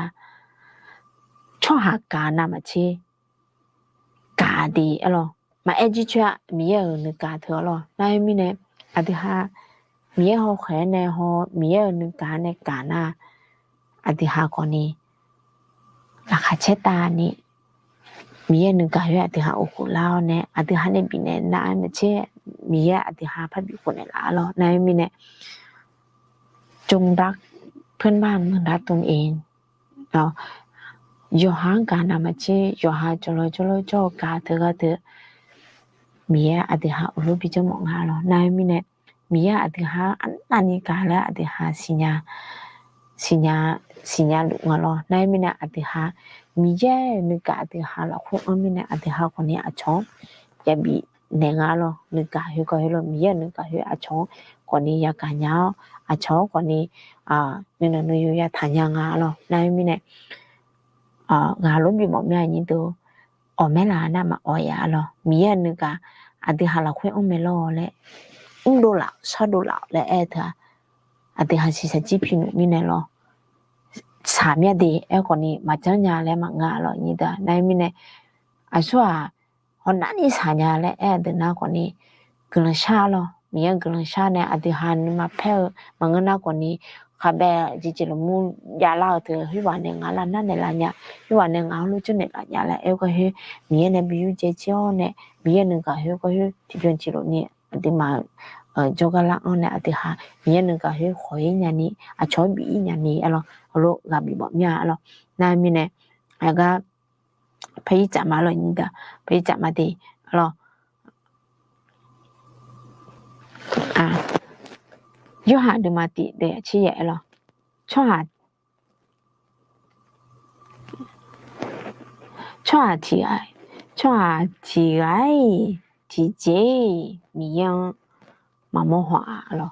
tsawrhaq gaq navmaqtser gaq de-a lawr. Maqaer jircoer-a, Miqyaer-euq nuigaq teu-a lawr. Nar-eu mirnae, aqdui ha Miqyaer hawkhaeq-aer nae haw, Miqyaer-euq nuigaq nae gaq nar, aqdui ha khawfni laqkhaq caer tavni, Miqyaer nuigaq khoer aqdui ha uqkhof lar-awr nae, aqdui ha nae bifnaeq nav-aer maqtser, Miqyaer aqdui ha parbi khofnaeq laf-a lawr. Nar-eu mirnae, จงรักเพื่อนบ้านเหมือนรักตนเอง Yawqha-anr gaq navmaqtser, yawqha jawrlawr jawrlawr jawr-eu gaq teu gharduq, Miqyaer aqdui ha uqlof bi janrmawf nga lawr. Nar-eu mirnae, Miqyaer aqdui ha arnavni gaq laer aqdui ha siqnya, siqnya, siqnya luf nga lawr. Nar-eu mirnae aqdui ha Miqyaer nuigaq aqdui ha lafkhoer-anr mirnae aqdui ha khawfni aqcawq-anr yabif naeq nga lawr. Nuigaq khoergawr heulof, Miqyaer-euq nuigaq khoer aqcawq-anr khawfni yagaq nya-awr, aqcawq-anr khawfni nuinanq nuiyu yataq nya nga lawr. Nar-eu mirnae, ghaq lof bimawf mya nyir deuq, awq maerlaf nar maqawq ya-a lawr. Miqyaer-euq nuigaq aqdui ha lafkhoer-anr mae lawr laer, mrdov laf-awq, shardov laf-awq laer aer-eu teu-aq, aqdui ha shiqshaq jir pi nmr mirnae lawr, shaq mya de aerkhawfni maqjanr nya laer maqngeur-a lawr nyir deuq-aq. Nar-eu mirnae, aqsur-aq hawnar ni shaq nya laer aer-eu deuq nar khawfni guiqlanq shar-a lawr. Miqyaer-anr guiqlanq shar nae aqdui ha nuima paer-eu maqngeur nar khawfni, khabae jeqjeq lafmur javlar-eu teu, khoerghaq nae ngaq lavnar naeqlaf nya, khoerghaq nae ngaq heulof janrnaeq laf nya laer aer-eu gawr khoer, Miqyaer nae bi yurdzae jir-awr nae, Miqyaer nuigaq khoergawr khoer tiqbyan tiqlof ni aqduimaf-euq jawrgar lar-anr nae aqdui ha Miqyaer nuigaq khoer khawq-ir nyani, aqcawq-anr bif-ir nyani-a lawr, heulof ghaq bifmawf mya-a lawr. Nar-eu mirnae, aqgar paer-ir tsaf ma lawr nyir deuq-aq, paer-ir tsaf ma de-a lawr. Yorhaq deuvma tiq deuq-aq tser yaef-aer lawr. Tsawrhaq, tsawrhaq tiq ghaq, tsawrhaq tiq ghaq-iq tiqjeq-iq Miqyaer-anr maqmawr haw-a lawr.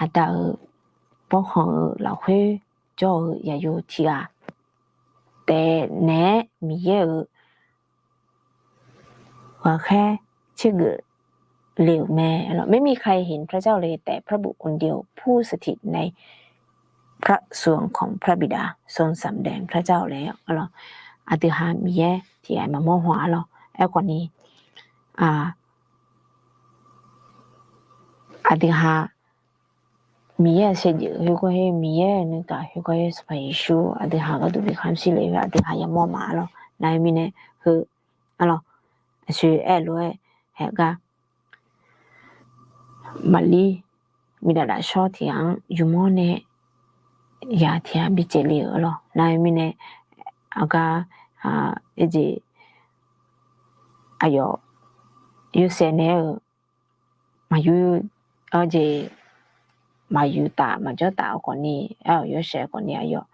Aqda-euq bawrkhanq-euq lafkhoer jawr-eu yaqyo tiq ghaq taef naeq-aer Miqyaer-euq ghaqkhaer tsergeuf le-euq mae. ไม่มีใครเห็นพระเจ้าเลย แต่พระบุตรองค์เดียวผู้สถิตในพระสุคงของพระบิดาทรงสำแดงพระเจ้าแล้ว a lawr. Aqdui ha Miqyaer tiq ghaq maqmawr haw-a lawr. Aerkhawfni, aqdui ha Miqyaer-euq saevdzeuf khoergawr khoer, Miqyaer-euq nuigaq khoergawr khoer, Sanqpaq Yeqsur aqdui ha gharduq bi khamq shir le-eu, aqdui ha yamawr ma-a lawr. Nar-eu mirnae, heu-a lawr, aqshoe aer-eu lof-aer haeq gar, Maqlir miqdaf daf shawr tiq ghaq-anr yumawr nae yaq tiq ghaq bi tsaevle-euq lawr. Nar-eu mirnae, aqgar, aerjeq, aqyawf, Yorsaev nae-eu, maqyur, aerjeq, maqyuftaf maqjawrtaf-eu khawfni, aer-awq Yorsaev khawfni aqyawf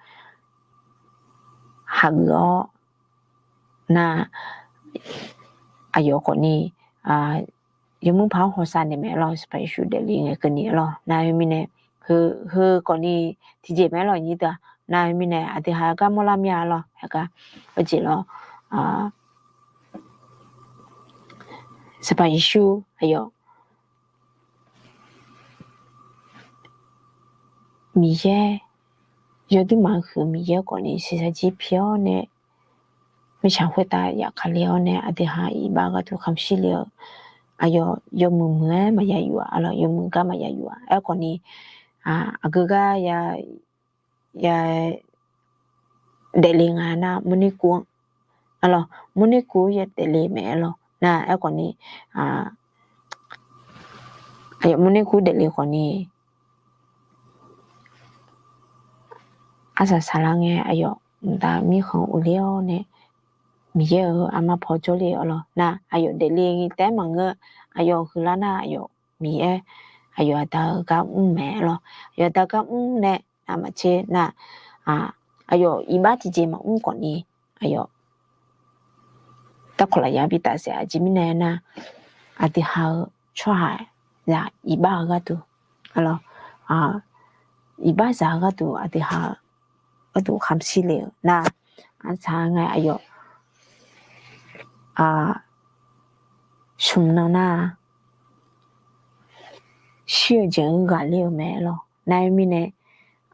hageuf-awr nar, aqyawf khawfni yawmuir paq-anr hawsav naeq mae-a lawr. Sanqpaq Yeqsur daefle ngae keuvni-a lawr. Nar-eu mirnae, heu khawfni tiqjeq mae-a lawr nyir deuq-aq. Nar-eu mirnae aqdui ha gar mawrlar mir-a lawr. Haeq gar, aerjeq lawr, Sanqpaq Yeqsur aqyawf Miqyaer, yawduimaf-eu huiq-eu Miqyaer khawfni shiqshaq jir pi-awr nae, mirtsaq khoertav yafkale-awr nae aqdui ha iqbax gharduq khamq shir le-eu, aqyawf yawmuiq muiq-aer maqya yuf-a lawr. Yawmuiq gar maqya yuf-a. Aerkhawfni, aqgeu gar ya ya daefle nga nar, mawrner kuv-anr, a lawr, mawrner kuv ya daefle mae-a lawr. Nar aerkhawfni, aqyawf mawrner kuv daefle khawfni, arsaq saqlar ngae aqyawf mqtav mirkhanq uvler-awr nae, Miqyaer-euq armar paw jawrle-a lawr. Nar aqyawf daefle taef-aer maqngeur, aqyawf huiqlar nar aqyawf Miqyaer, aqyawf aqda-eu gar mr mae-a lawr. Aqyawf aqda gar mr nae navmaqtser nar, aqyawf iqbax tiqjeq maqmr khawfni, aqyawf darkawq lafyaq bitaf saef-a. Aqjeq mirnae nar, aqdui ha-eu tsawrhaqzaq iqbax-eu gharduq, a lawr, iqbaxzaq-eu gharduq aqdui ha gharduq khamq shir le-euq nar, arsaq ngae aqyawf smq nan nar, shir-eu jeq-anr ghaqler-eu mae-a lawr. Nar-eu mirnae,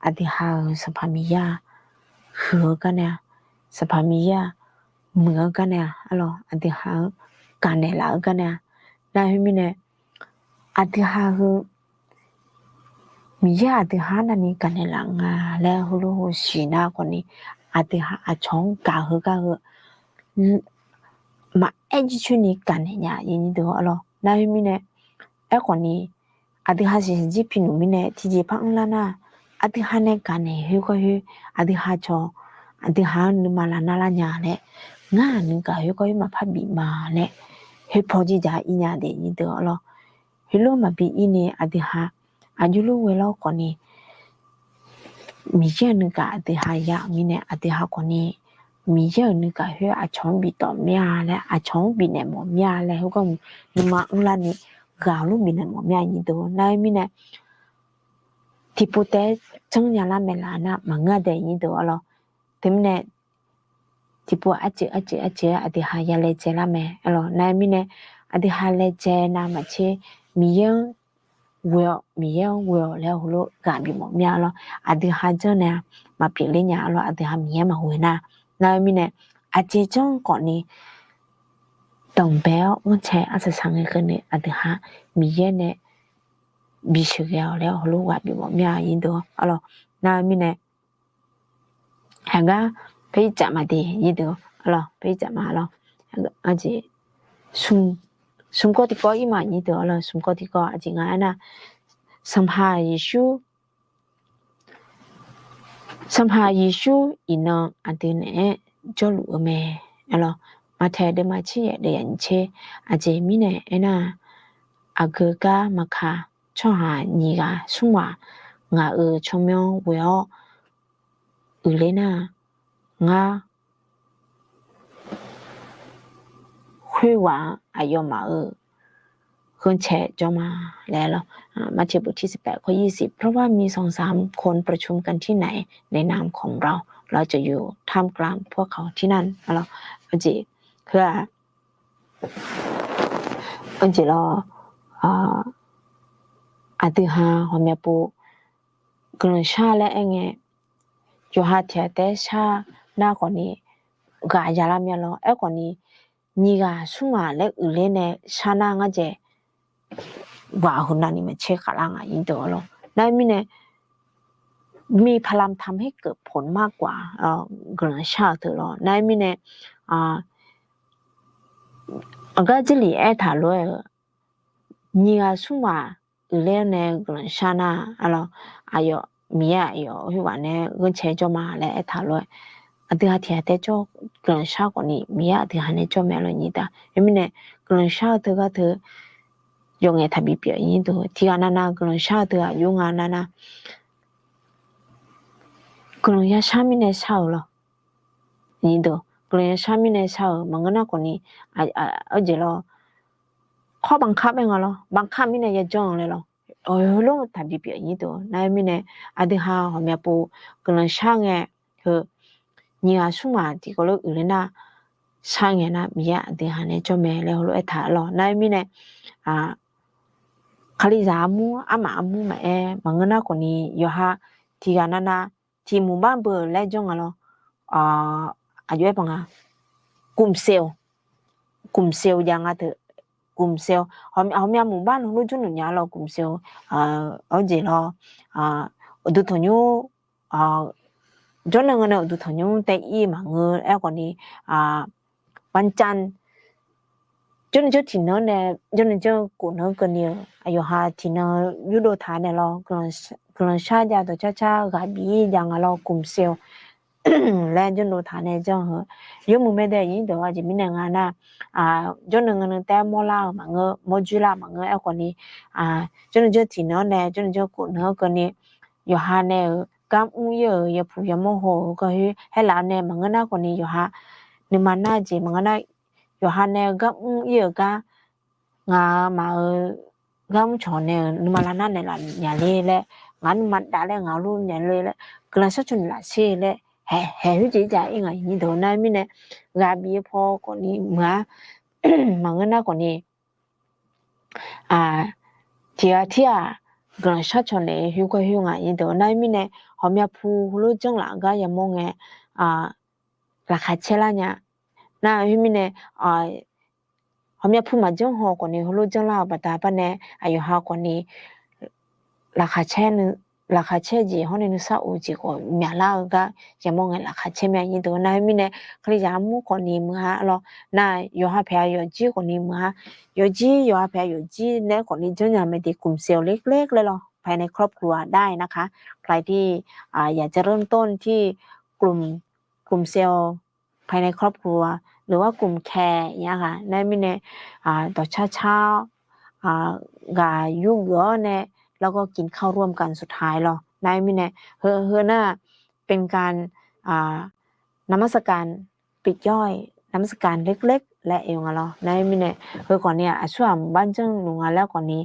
aqdui ha-euq Sanqpaq Miqyaer-aq, huiq-eu gar nae-a, Sanqpaq Miqyaer-aq, muiq-eu gar nae-a, arlawq, aqdui ha-eu gaqnaeq laf-eu gar nae-a. Nar khoermirnae, aqdui ha heu Miqyaer aqdui ha-anr navni gaqnaeq laf nga laer heulof-eu siqnar khawfni, aqdui ha aqcawq-anr gaq heu gar heu maqaer jircoer ni gaqnaeq nya-a, arlawq. Nar khoermirnae, aerkhawfni, aqdui ha siqsiq jir pi nmq mirnae tiqjeq par mrlar nar, aqdui ha nae gaqnaeq khoergawr khoer, aqdui ha cawq, aqdui ha-anr nuima lavnar lar nya laer, ngar nuigaq khoergawr khoer maqpar bif ma laer, khoerpaw jirdzaq-aer ir nya daef nyir deuq, arlawq. Heulof maqbi ir ni aqdui ha aqjox lof ghae lawr khawfni, Miqyaer-euq nuigaq aqdui ha ya-euq mirnae aqdui ha khawfni, Miqyaer-euq nuigaq khoer aqcawq-anr biftawf mir-a laer, aqcawq-anr bifnaeq mawf mir-a laer, heugar nuima mrlar ni ghaq lof bifnaeq mawf mir-a nyir deuq. Nar khoermirnae, tiqpov taef-aer janrnya lar mae laf nar maqngeur daef nyir deuq, arlawq. Teumirnae, tiqpov arceuq arceuq arceuq-aer aqdui ha ya laejae lar mae, arlawq. Nar khoermirnae, aqdui ha laejae navmaqtser Miqyaer-anr ghoe-awq, Miqyaer-anr ghoe-awq laer heulof ghaq bifmawf mir-a, arlawq. Aqdui ha janr nae-a maqpyeuf ler nya, arlawq, aqdui ha Miqyaer maqghoe nar. Nar khoermirnae, aqjeq janr khawfni, danqbae-awr ghanrcae arsaq saq ngae keuvni aqdui ha Miqyaer nae bisheuq ghae-awq laer heulof ghaq bifmawf mir-a nyir deuq, arlawq. Nar khoermirnae, heugar paer ircaf ma de nyir deuq, arlawq, paer ircaf ma, arlawq. Smq kawv tiqkawv ir ma nyir deuq, arlawq, smq kawv tiqkawv aqjeq nga aernar, Sanqpaq Yeqsur Sanqpaq Yeqsur iqnan aqdui naeq-aer jawrluf-eu mae, arlawq. Maqtaeq deuvma tser yaef deuv yaf nyiq tser, aqjeq mirnae aernar-aq, aqgeu gar maqkaq, tsawrhaq nyiq ghaq smr ghaq ngaq-euq tsawrmyanr ghoe-awr uiqler nar-aq, ngar khoerghaq-anr aqyawfmaf-euq ghanrcae jawr ma laer, arlawq. มาทธิบทที่สิบแปด ข้อยี่สิบ เพราะว่ามีสองสามคนประชุมกันที่ไหน ในนามของเรา เราจะอยู่ท่ามกลางพวกเขาที่นั่น arlawq. Aqjeq heu-aq, aqjeq lawr, aqdui ha ghawqmya pov guiqlanq shar laer aer ngae, yawqha tiq ghaq taef-aer shar nar khawfni, ghaq ya lar mya lawr. Aerkhawfni, nyiq ghaq smr ghaq laer uiqler nae shar nar ngar dzaeq ghaq heu navni maqtser khaqlar nga nyir deuq, arlawq. Nar khoermirnae, มีพลังทำให้เกิดผลมากกว่า guiqlanq shar-euq teu lawr. Nar khoermirnae, aqgar Jarlif aertaq lof-aer-eu, nyiq ghaq smr ghaq uiqler nae guiqlanq shar nar, arlawq, aqyawf Miqyaer aqyawf khoerghaq nae ghanrcae jawr ma laer aertaq lof-aer, aqdui ha tiq ghaq taef-aer jawr guiqlanq shar khawfni Miqyaer aqdui ha nae jawr mae, arlawq, nyir deuq. Khoermirnae, guiqlanq shar-eu teu gar teu yawf ngaeq taqbi pyeuf nyir deuq. Tiq ghaq navnav guiqlanq shar-eu teu aqjox nga navnav guiqlanq ya shar mirnae shar-euq lawr. Nyir deuq, guiqlanq ya shar mirnae shar-euq maqngeur nar khawfni, arjeq lawr, khawr banqkar mae nga lawr, banqkar mirnae ya janr-eu laer lawr, heulof taqbi pyeuf nyir deuq. Nar khoermirnae, aqdui ha ghawqmya pov guiqlanq shar ngae, heu nyiq ghaq smr ghaq tiqkawv lof uiqler nar, shar ngae nar Miqyaer aqdui ha nae jawr mae laer heulof aertaq lawr. Nar khoermirnae, Kalizaq armur armaf armur maqaer maqngeur nar khawfni, yawqha tiq ghaq navnav tiq muqbar beu laer janr nga lawr. Aqjox-aer paq nga, กลุ่มเซลล์ กลุ่มเซลล์ jav nga teu, กลุ่มเซลล์ ghawqmya muqbar nmr lof jawrluf nya lawr, กลุ่มเซลล์ arjeq lawr, uqduq tanqnymr, jawrnan ngae nae uqduq tanqnymr tae ir maqngeur. Aerkhawfni, วันจันทร์ jawrnan janr tiq nan-anr nae jawrnan janr kof nan-anr keuvni-eu aqyawf ha tiq nan yurdov taq naeq lawr, guiqlanq shar jav dawqcar car ghaq bif-ir jav nga lawr, กลุ่มเซลล์ laer jawrnan taq nae janr heu yawmuiq mae dae nyir deuq-a. Aqjeq mirnae nga nar, jawrnan ngae nan tae mawrlar-eu maqngeur, mawrjoerlar-eu maqngeur. Aerkhawfni, jawrnan janr tiq nan-anr nae jawrnan janr kof nan-anr keuvni, yawqha nae-euq gar mr ir-euq yapuq yamawr haw-euq gawr khoer haerlaf nae maqngeur nar khawfni, yawqha nuima nar jeq maqngeur nar, yawqha nae-eu gar mr ir-euq gar ngaq-euq maf-euq gar mr cawq nae-euq nuima lar nar naeqlaf nya ler laer, ngaq nuima dav laer ngaq lof nya ler laer, guiqlanq shar cawq naeqlaf sher laer, haeq haeq khoerjeq jav ir nga nyir deuq. Nar khoermirnae, ghaq bif-eu paw khawfni meuq-ar, maqngeur nar khawfni, tiq ghaq tir-aq, guiqlanq shar cawq naeq-eu khoergawr khoer nga nyir deuq. Nar khoermirnae, ghawqmya pu heulof janrlaf-eu gar yamawr ngae, laqkhaq caer lar nya. Nar khoermirnae, ghawqmya pu maqjanr haw khawfni heulof janrlar-eu baqda parnae, aqyawf ha khawfni laqkhaq caer jeq hawr nae nuisar of jeq khawf myaqlar-eu gar yamawr ngae laqkhaq caer mae aqnyir deuq. Nar khoermirnae, Kalizaq armur khawfni muiq-a lawr. Nar yawqha paeq-a yawqjir khawfni muiq-a. Yawqjir yawqha paeq-a yawqjir nae khawfni janrnya mae de กลุ่มเสี่ยงเล็กๆ laer lawr. ภายในครอบครัว ได้นะคะ ใครที่อยากจะเริ่มต้นที่กลุ่ม กลุ่มเสี่ยง ภายในครอบครัว หรือว่ากลุ่มแคร์ อย่างเงี้ยค่ะ Nar khoermirnae, dawqcar car-awr, ghaq yurgeuf-awr nae แล้วก็กินข้าวร่วมกันสุดท้าย lawr. Nar khoermirnae, heu, heu nar เป็นการนมัสการ ปลีกย่อย นมัสการเล็กๆ laer aer-eu nga lawr. Nar khoermirnae, heu khawfni aqsurghaq mqbar janrluf nga laer khawfni,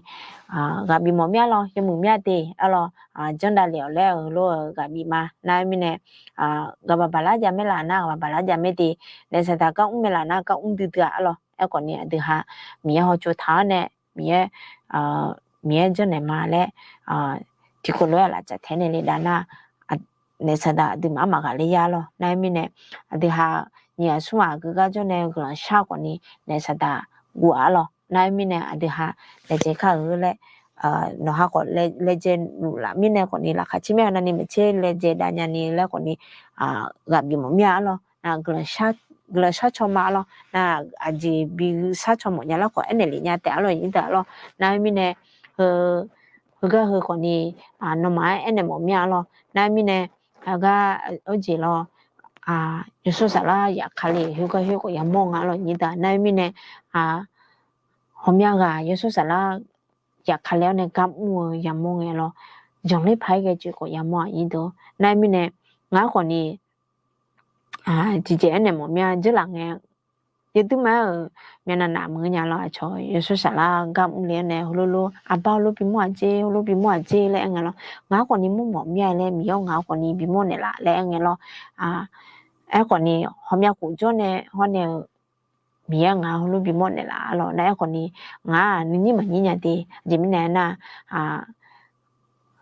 ghaq bif mawf mir-a lawr, yawmuiq mir-a de-a lawr, janr davlef-awq laer-eu heulof-eu ghaq bif ma. Nar khoermirnae, ghaq baq baqlar jav maer laf nar ghaq baq baqlar jav maer de, naef saqdaq gar mr maer laf nar gar mr duidui-a lawr. Aerkhawfni aqdui ha Miqyaer hawtsov taq-awr nae, Miqyaer, Miqyaer janrnaeq ma laer, tiqkawv lof-aer laftsaf tae nae le dav nar, naef saqdaq aqduimaf armaf ghaqler ya lawr. Nar khoermirnae, aqdui ha nyiq ghaq smr ghaq aqgeu gar jawr nae guiqlanq shar khawfni naef saqdaq guv-a lawr. Nar khoermirnae, aqdui ha laejae kar-eu laer, nawq ha khawf laejae luf laf mirnae khawfni laqkhaq caer mir-a, navni maqtser laejae dav nyani laer khawfni, ghaq bif mawf mir-a lawr. Nar guiqlanq shar caw ma-a lawr. Nar aqjeq biguv shar caw mawf nya laer khawf aernaeq lef nya taef-a lawr, aqnyir deuq-a lawr. Nar khoermirnae, heugar heu khawfni, nawmaf-aer aernaeq mawf mir-a lawr. Nar khoermirnae, aqgar, ur jeq lawr, yawshawr saflar yaf ka le heugar heu khawf yamawr nga lawr, aqnyir deuq. Nar khoermirnae, ghawqmya ghaq yawshawr saflar yaf ka le-awr nae gar mr-eu yamawr ngae lawr, janqler paq-aer ghae jeq khawf yamawr aqnyir deuq. Nar khoermirnae, ngar khawfni tiqjeq aernaeq mawf mir-a, jeurlaf ngae, yawduirma-euq myavnav naf maqngeur nya lawr, aqcawq yawshawr saflar gar mr le-awr nae heulof lof arbar heulof bimawr-aq jer, heulof bimawr-aq jer laer aer ngae lawr, ngar khawfni mawrmawf mir-a laer Miqyaer-awr ngar khawfni bimawr naeqlaf laer aer ngae lawr. Aerkhawfni ghawqmya khof jawr nae hawr nae-eu Miqyaer ngaq heulof bimawr naeqlaf-a lawr. Nar aerkhawfni ngaq nuinyir maqnyir nya de. Aqjeq mirnae aernar,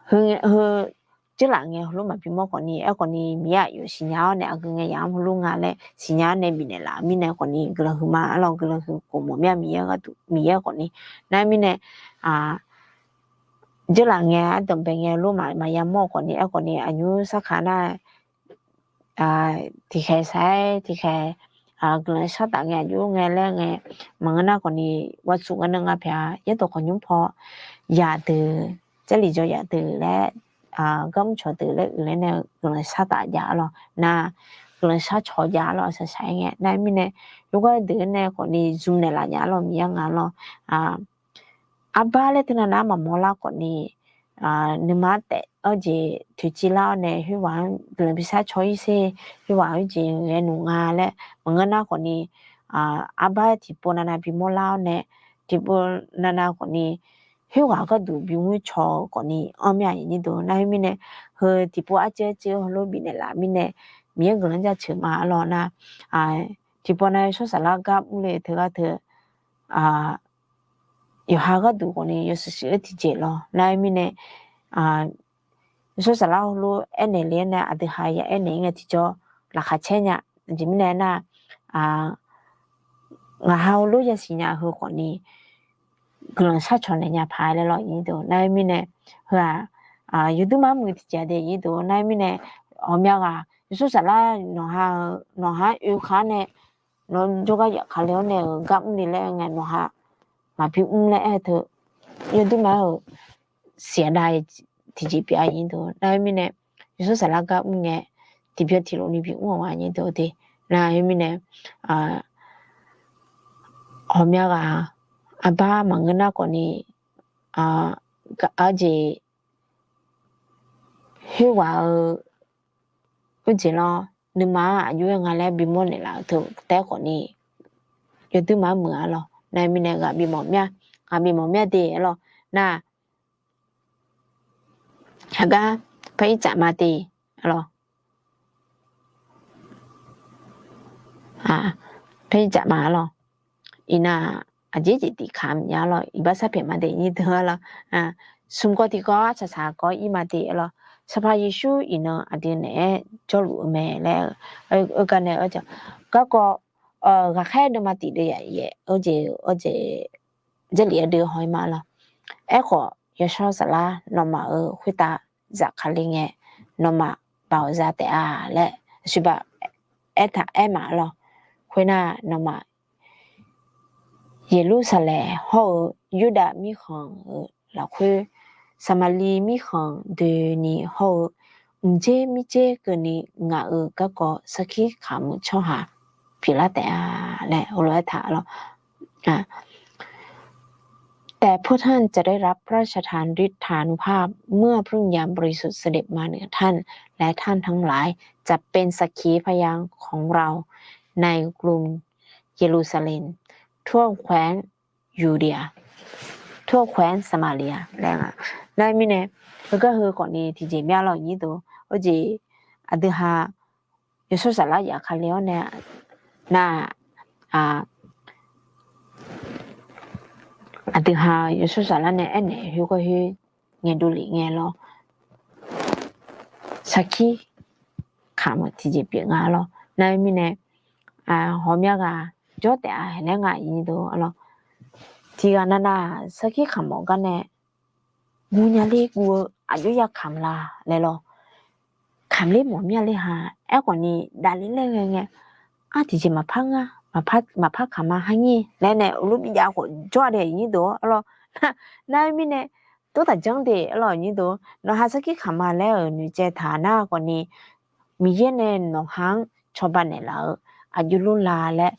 heu, heu jeurlaf ngae heulof maqbi mawr khawfni, aerkhawfni Miqyaer aqyawf siqnya-awr nae aqgeu ngae yamq heulof nga laer siqnya-awr nae bifnaeq laf-euq mirnae khawfni guiqlanq huiqma-a lawr, guiqlanq huiq khof mawf mir-a Miqyaer gharduq, Miqyaer khawfni. Nar mirnae, jeurlaf ngae ardanqbae ngae lof maqya mawr-eu khawfni, aerkhawfni aqnymr sarkaq nar tiqkhaeq saq-aer tiqkhaeq guiqlanq shar taf ngae aqjox ngae laer ngae, maqngeur nar khawfni, waqtsuq ngae nan nga paeq-a, yaerdawq khawqnymr paw yaq deuq, Jarlif jawr yaq deuq laer, gar mr cawq deuq laer uiqler nae guiqlanq shar taf jav-a lawr. Nar guiqlanq shar cawq jav-a lawr, aqsaq saq-aer ngae. Nar mirnae, yawgar deuq-aer nae khawfni zmq naeqlaf jav-a lawr, Miqyaer ngaq lawr. Arbar laer teunav nav-aer maqmawr lar khawfni, nuima-anr taef-awr jeq toeqciv lar-awr nae khoerghaq-anr guiqlanq bishar caw-ir sher, khoerghaq-anr jeq ghae nmq nga laer maqngeur nar khawfni, arbar tiqpov navnav bimawr lar-awr nae, tiqpov navnav khawfni, khoerghaq gharduq bimr caw-eu khawfni anr mir-a aqnyir deuq. Nar khoermirnae, heu tiqpov arcuiv arcuiv heulof bifnaeq laf mirnae, Miqyaer guiqlanq jaceuq ma-a lawr nar, tiqpov nav yawshawr saflar gar mr le teugar teu yawqha gharduq khawfni yawshuif shuif-aer tiqjeq lawr. Nar khoermirnae, yawshawr saflar heulof aernaeq le-aer nae aqdui ha ya aernaeq-ir ngae tiqjawr laqkhaq caer nya. Aqjeq mirnae aernar, ngaq ha heulof yasiq nya heu khawfni guiqlanq shar cawq naeq nya paq laer lawr, aqnyir deuq. Nar khoermirnae, heu-aq, yawduirma muiq tiqjeq de, aqnyir deuq. Nar khoermirnae, ghawqmya ghaq yawshawr saflar nawq ha-eu, nawq ha-anr oekaq-awr nae, nawr jawrgar yaf ka le-awr nae-euq gar mr ni laer aer ngae, nawq ha maqbi mr laer aer-eu teu, yawduirma-euq siqdav tiqjeq pyeuf-a, aqnyir deuq. Nar khoermirnae, yawshawr saflar gar mr ngae, tiqbyan tiqlof ni bimr-awq, aqnyir deuq de. Nar khoermirnae, ghawqmya ghaq arbar maqngeur nar khawfni, arjeq khoerghaq-eu, khoerjeq lawr, nuima-anr aqjox-aer nga laer bimawr naeqlaf-eu teu taef khawfni, yawduirma muiq-a lawr. Nar khoermirnae ghaq bimawr mir-a, ghaq bimawr mir-a de-a lawr. Nar, aqgar par ir tsaf ma de-a lawr. Par ir tsaf ma-a lawr. Iqnan aqjeq jeq tiqkaq maqnya-a lawr. Iqbax sharpaeq ma de, aqnyir deuq-a lawr. Smq kawv tiqkawv-a, tsaqsaq kawv ir ma de-a lawr. Sanqpaq Yeqsur iqnan aqdui naeq-aer jawrluf-eu mae laer, heugar nae, garkawv ghaqkhaer deuvma tiq deuv yaf yaef, jeq, Jarlif aqdui haw-ir ma lawr. Aerkhawf, Yawshawr Saflar nawmaf-euq khoertav zafkale ngae, nawmaf baoq za taef-a laer aqsur baq aertaq aer ma lawr. Khoernar, nawmaf Yeqlursaqlaeq hawr-eu Yurdav mirkhanq-euq lafkhoer, Saqmaqliv mirkhanq doeni hawr-eu, mqdzer mirdzerkeuvni ngaq-euq garkawv sarkir kamq-eu tsawrhaq pyeuflar taef-a laer heulof-aer taq lawr. แต่พวกท่านจะได้รับพระราชทานฤทธานุภาพ เมื่อพระวิญญาณบริสุทธิ์เสด็จมาเหนือท่าน และท่านทั้งหลายจะเป็นสักขีพยานของเราในกรุงเยรูซาเล็ม ทั่วแคว้นยูเดีย ทั่วแคว้นสมาเรีย laer nga. Nar mirnae, heugar heu khawfni tiqjeq mya lawr nyir deuq, heujeq aqdui ha Yawshawr Saflar zafkale-awr nae, nar, aqdui ha Yawshawr Saflar nae aernaeq khoergar khoer ngaeqdov lef ngae lawr, sarkir kamq-eu tiqjeq pyeuf nga lawr. Nar mirnae, ghawqmya ghaq jawr taef-a haeq laer nga nyir deuq lawr. Tiqghaq navnav sarkir kamq mawf gar nae, guv nya ler guv-eu aqjox ya kamq la laer lawr. Kamq ler mawf mya ler ha, aerkhawfni davler laer ghae ngae, ar tiqjeq maqpar ngar, maqpar kamq ma ha nyir laer nae heulof bijav khawf jawr-a de nyir deuq-awr lawr. Nar mirnae, tov taq janr de lawr nyir deuq, nawqha sarkir kamq ma laer-euq noeqtsaev taq nar khawfni, Miqyaer nae nawqha-anr cawba naeqlaf-eu aqjox lor la laer,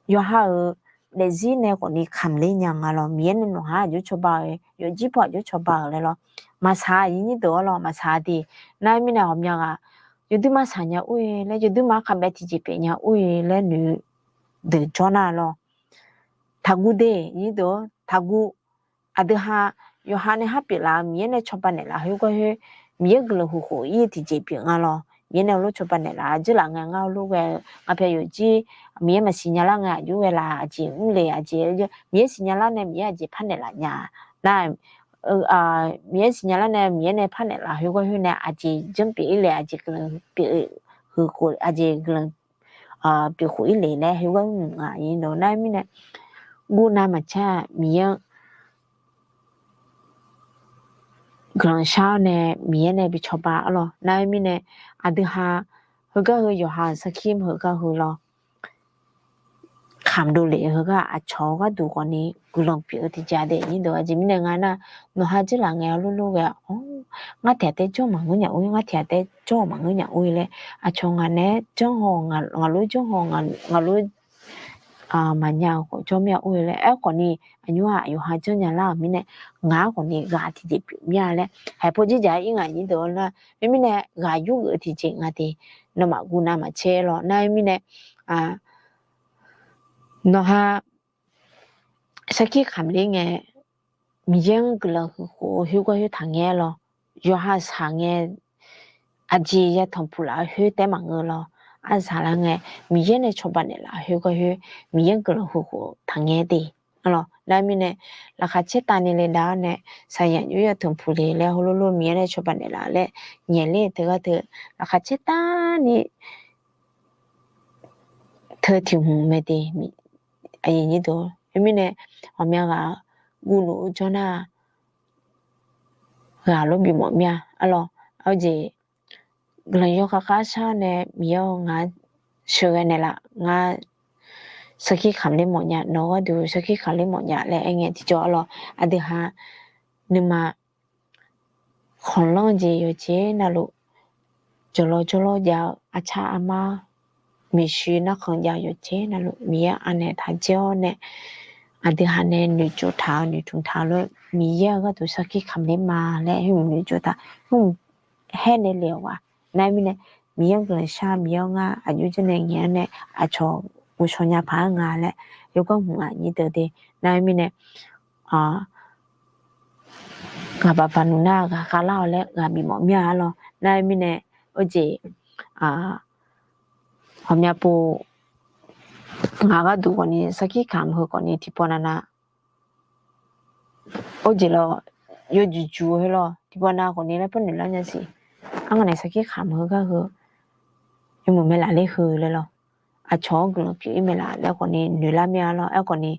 yawqha-euq daefzir nae khawfni kamq ler nya nga lawr. Miqyaer nae nawqha aqjox cawba-eu, yawfjir paw aqjox cawba-euq laer lawr. Maqsaq-a nyir deuq-awr lawr, maqsaq-a de. Nar mirnae ghawqmya ghaq, yawduir maqsaq nya ur-e laer, yawduir maqkaq bae tiqjeq pyeuf nya ur-e laer noeq deuq jawr nar lawr. Taqguv de nyir deuq-awr taqguv. Aqdui ha, yawqha nae har pyeuflaf-eu Miqyaer nae cawba naeqlaf khoergar khoer, Miqyaer guiqlanq huiq khof ir-eu tiqjeq pyeuf nga lawr. Miqyaer nae heulof cawba naeqlaf-a jeurlaf ngae ngar heulof ghae, ngar pae yawfjir, Miqyaer maqsiq nya lar ngae aqjox ghae laf, aqjeq mr le, aqjeq, Miqyaer siqnya lar nae Miqyaer aqjeq par naeqlaf nya. Nar, Miqyaer siqnya lar nae Miqyaer nae par naeqlaf khoergar khoer nae aqjeq janr pyeuf ir le, aqjeq guiqlanq pyeuf huiq khof, aqjeq guiqlanq pyeuf khof ir le laer khoergar mq nga ir nar mirnae, guv navmaqtser-aq Miqyaer guiqlanq shar-awr nae Miqyaer nae bi cawba-awr lawr. Nar mirnae, aqdui ha heugar heu yawqha-euq sarkir heugar heu lawr, kamq dovlef-eu heugar aqcawq-eu gharduq khawfni guiqlanq pyeuf-eu tiqjeq de nyir deuq. Aqjeq mirnae nga nar, nawqha jeurlaf ngae heulof lof ghae-awr, ngar tiq ghaq taef jawr maqngeur nya ur, ngar tiq ghaq taef jawr maqngeur nya ur laer, aqcawq ngaq naeq-aer janr haw, ngaq lof janr haw, ngaq lof maqnya-eu khawf jawr mir-a ur laer, aerkhawfni aqnymr-aq yawqha janrnya lar-euq mirnae, ngaq-anr khawfni ghaq tiqjeq pyeuf mir-a laer, haeq paw jirjaq-aer ir ngaq nyir deuq-awr nar, khoermirnae ghaq yurgeuf-eu tiqjeq nga de, nawmaf guv navmaqtser lawr. Nar khoermirnae, nawqha sarkir kamq ler ngae, Miqyaer-anr guiqlanq huiq khof-eu khoergar khoer taqngae lawr. Yawqha shaq ngae, aqjeq ya tanqpuq laf-eu khoer taef maqngeur lawr. Arsaq lar ngae, Miqyaer nae cawba naeqlaf khoergar khoer, Miqyaer-anr guiqlanq huiq khof taqngae de. Nar mirnae, laqkhaq caertavni le dav-awr nae, saqyaq yur ya tanqpuq le laer heulof lof Miqyaer nae cawba naeqlaf laer nyaeq ler teugar teu, laqkhaq caertavni teu tiq hmq mae de. Khoermirnae, ghawqmya ghaq guvluf-eu jawr nar-aq, ghaq lof bimawf mir-a. Arlawr, aqjeq guiqlanq yawkhav kharshar nae Miqyaer-awr, ngar sheuqghae naeqlaf, ngar sarkir kamq ler mawf nya, nawq-eu gharduq sarkir kamq ler mawf nya laer aer ngae tiqjawr arlawr, aqdui ha nuima khanqlanr jeq yawqjeq navluf, jawqlawr jawrlawr jav-eu arcar armar, maeqshi narkhanq jav-eu yawqjeq navluf Miqyaer anaeq taq dzer-awr nae, aqdui ha nae noeqtsov taq-eu noeqtmq taq-eu lof-aer Miqyaer-euq gharduq sarkir kamq ler ma laer hmq noeqtsov taq, hmq haer nae le-awq ghaq. Nar mirnae, Miqyaer-anr guiqlanq shar, Miqyaer-anr ngar aqjox janrnae ngaeq-anr nae aqcawq ghovshaw nya paq-aer nga laer yawganr hmq-aq nyir deuq de. Nar mirnae, ghaq baq baq nmq nar ghaq khavlar-awq laer ghaq bifmawf mir-a arlawr. Nar mirnae, arjeq ghawqmya pov ngaq gharduq khawfni sarkir kamq heu khawfni tiqpawf navnav, arjeq lawr, yawjuq juq-eu heu lawr, tiqpawf nav khawfni laer par noeqlar nya siq. arnga nae sarkir kamq heu gar heu, yawmuiq maerlaf ler heu laer lawr. Aqcawq-anr guiqlanq pyeuf-ir maerlaf laer khawfni noeqlar mir-a lawr. Aerkhawfni,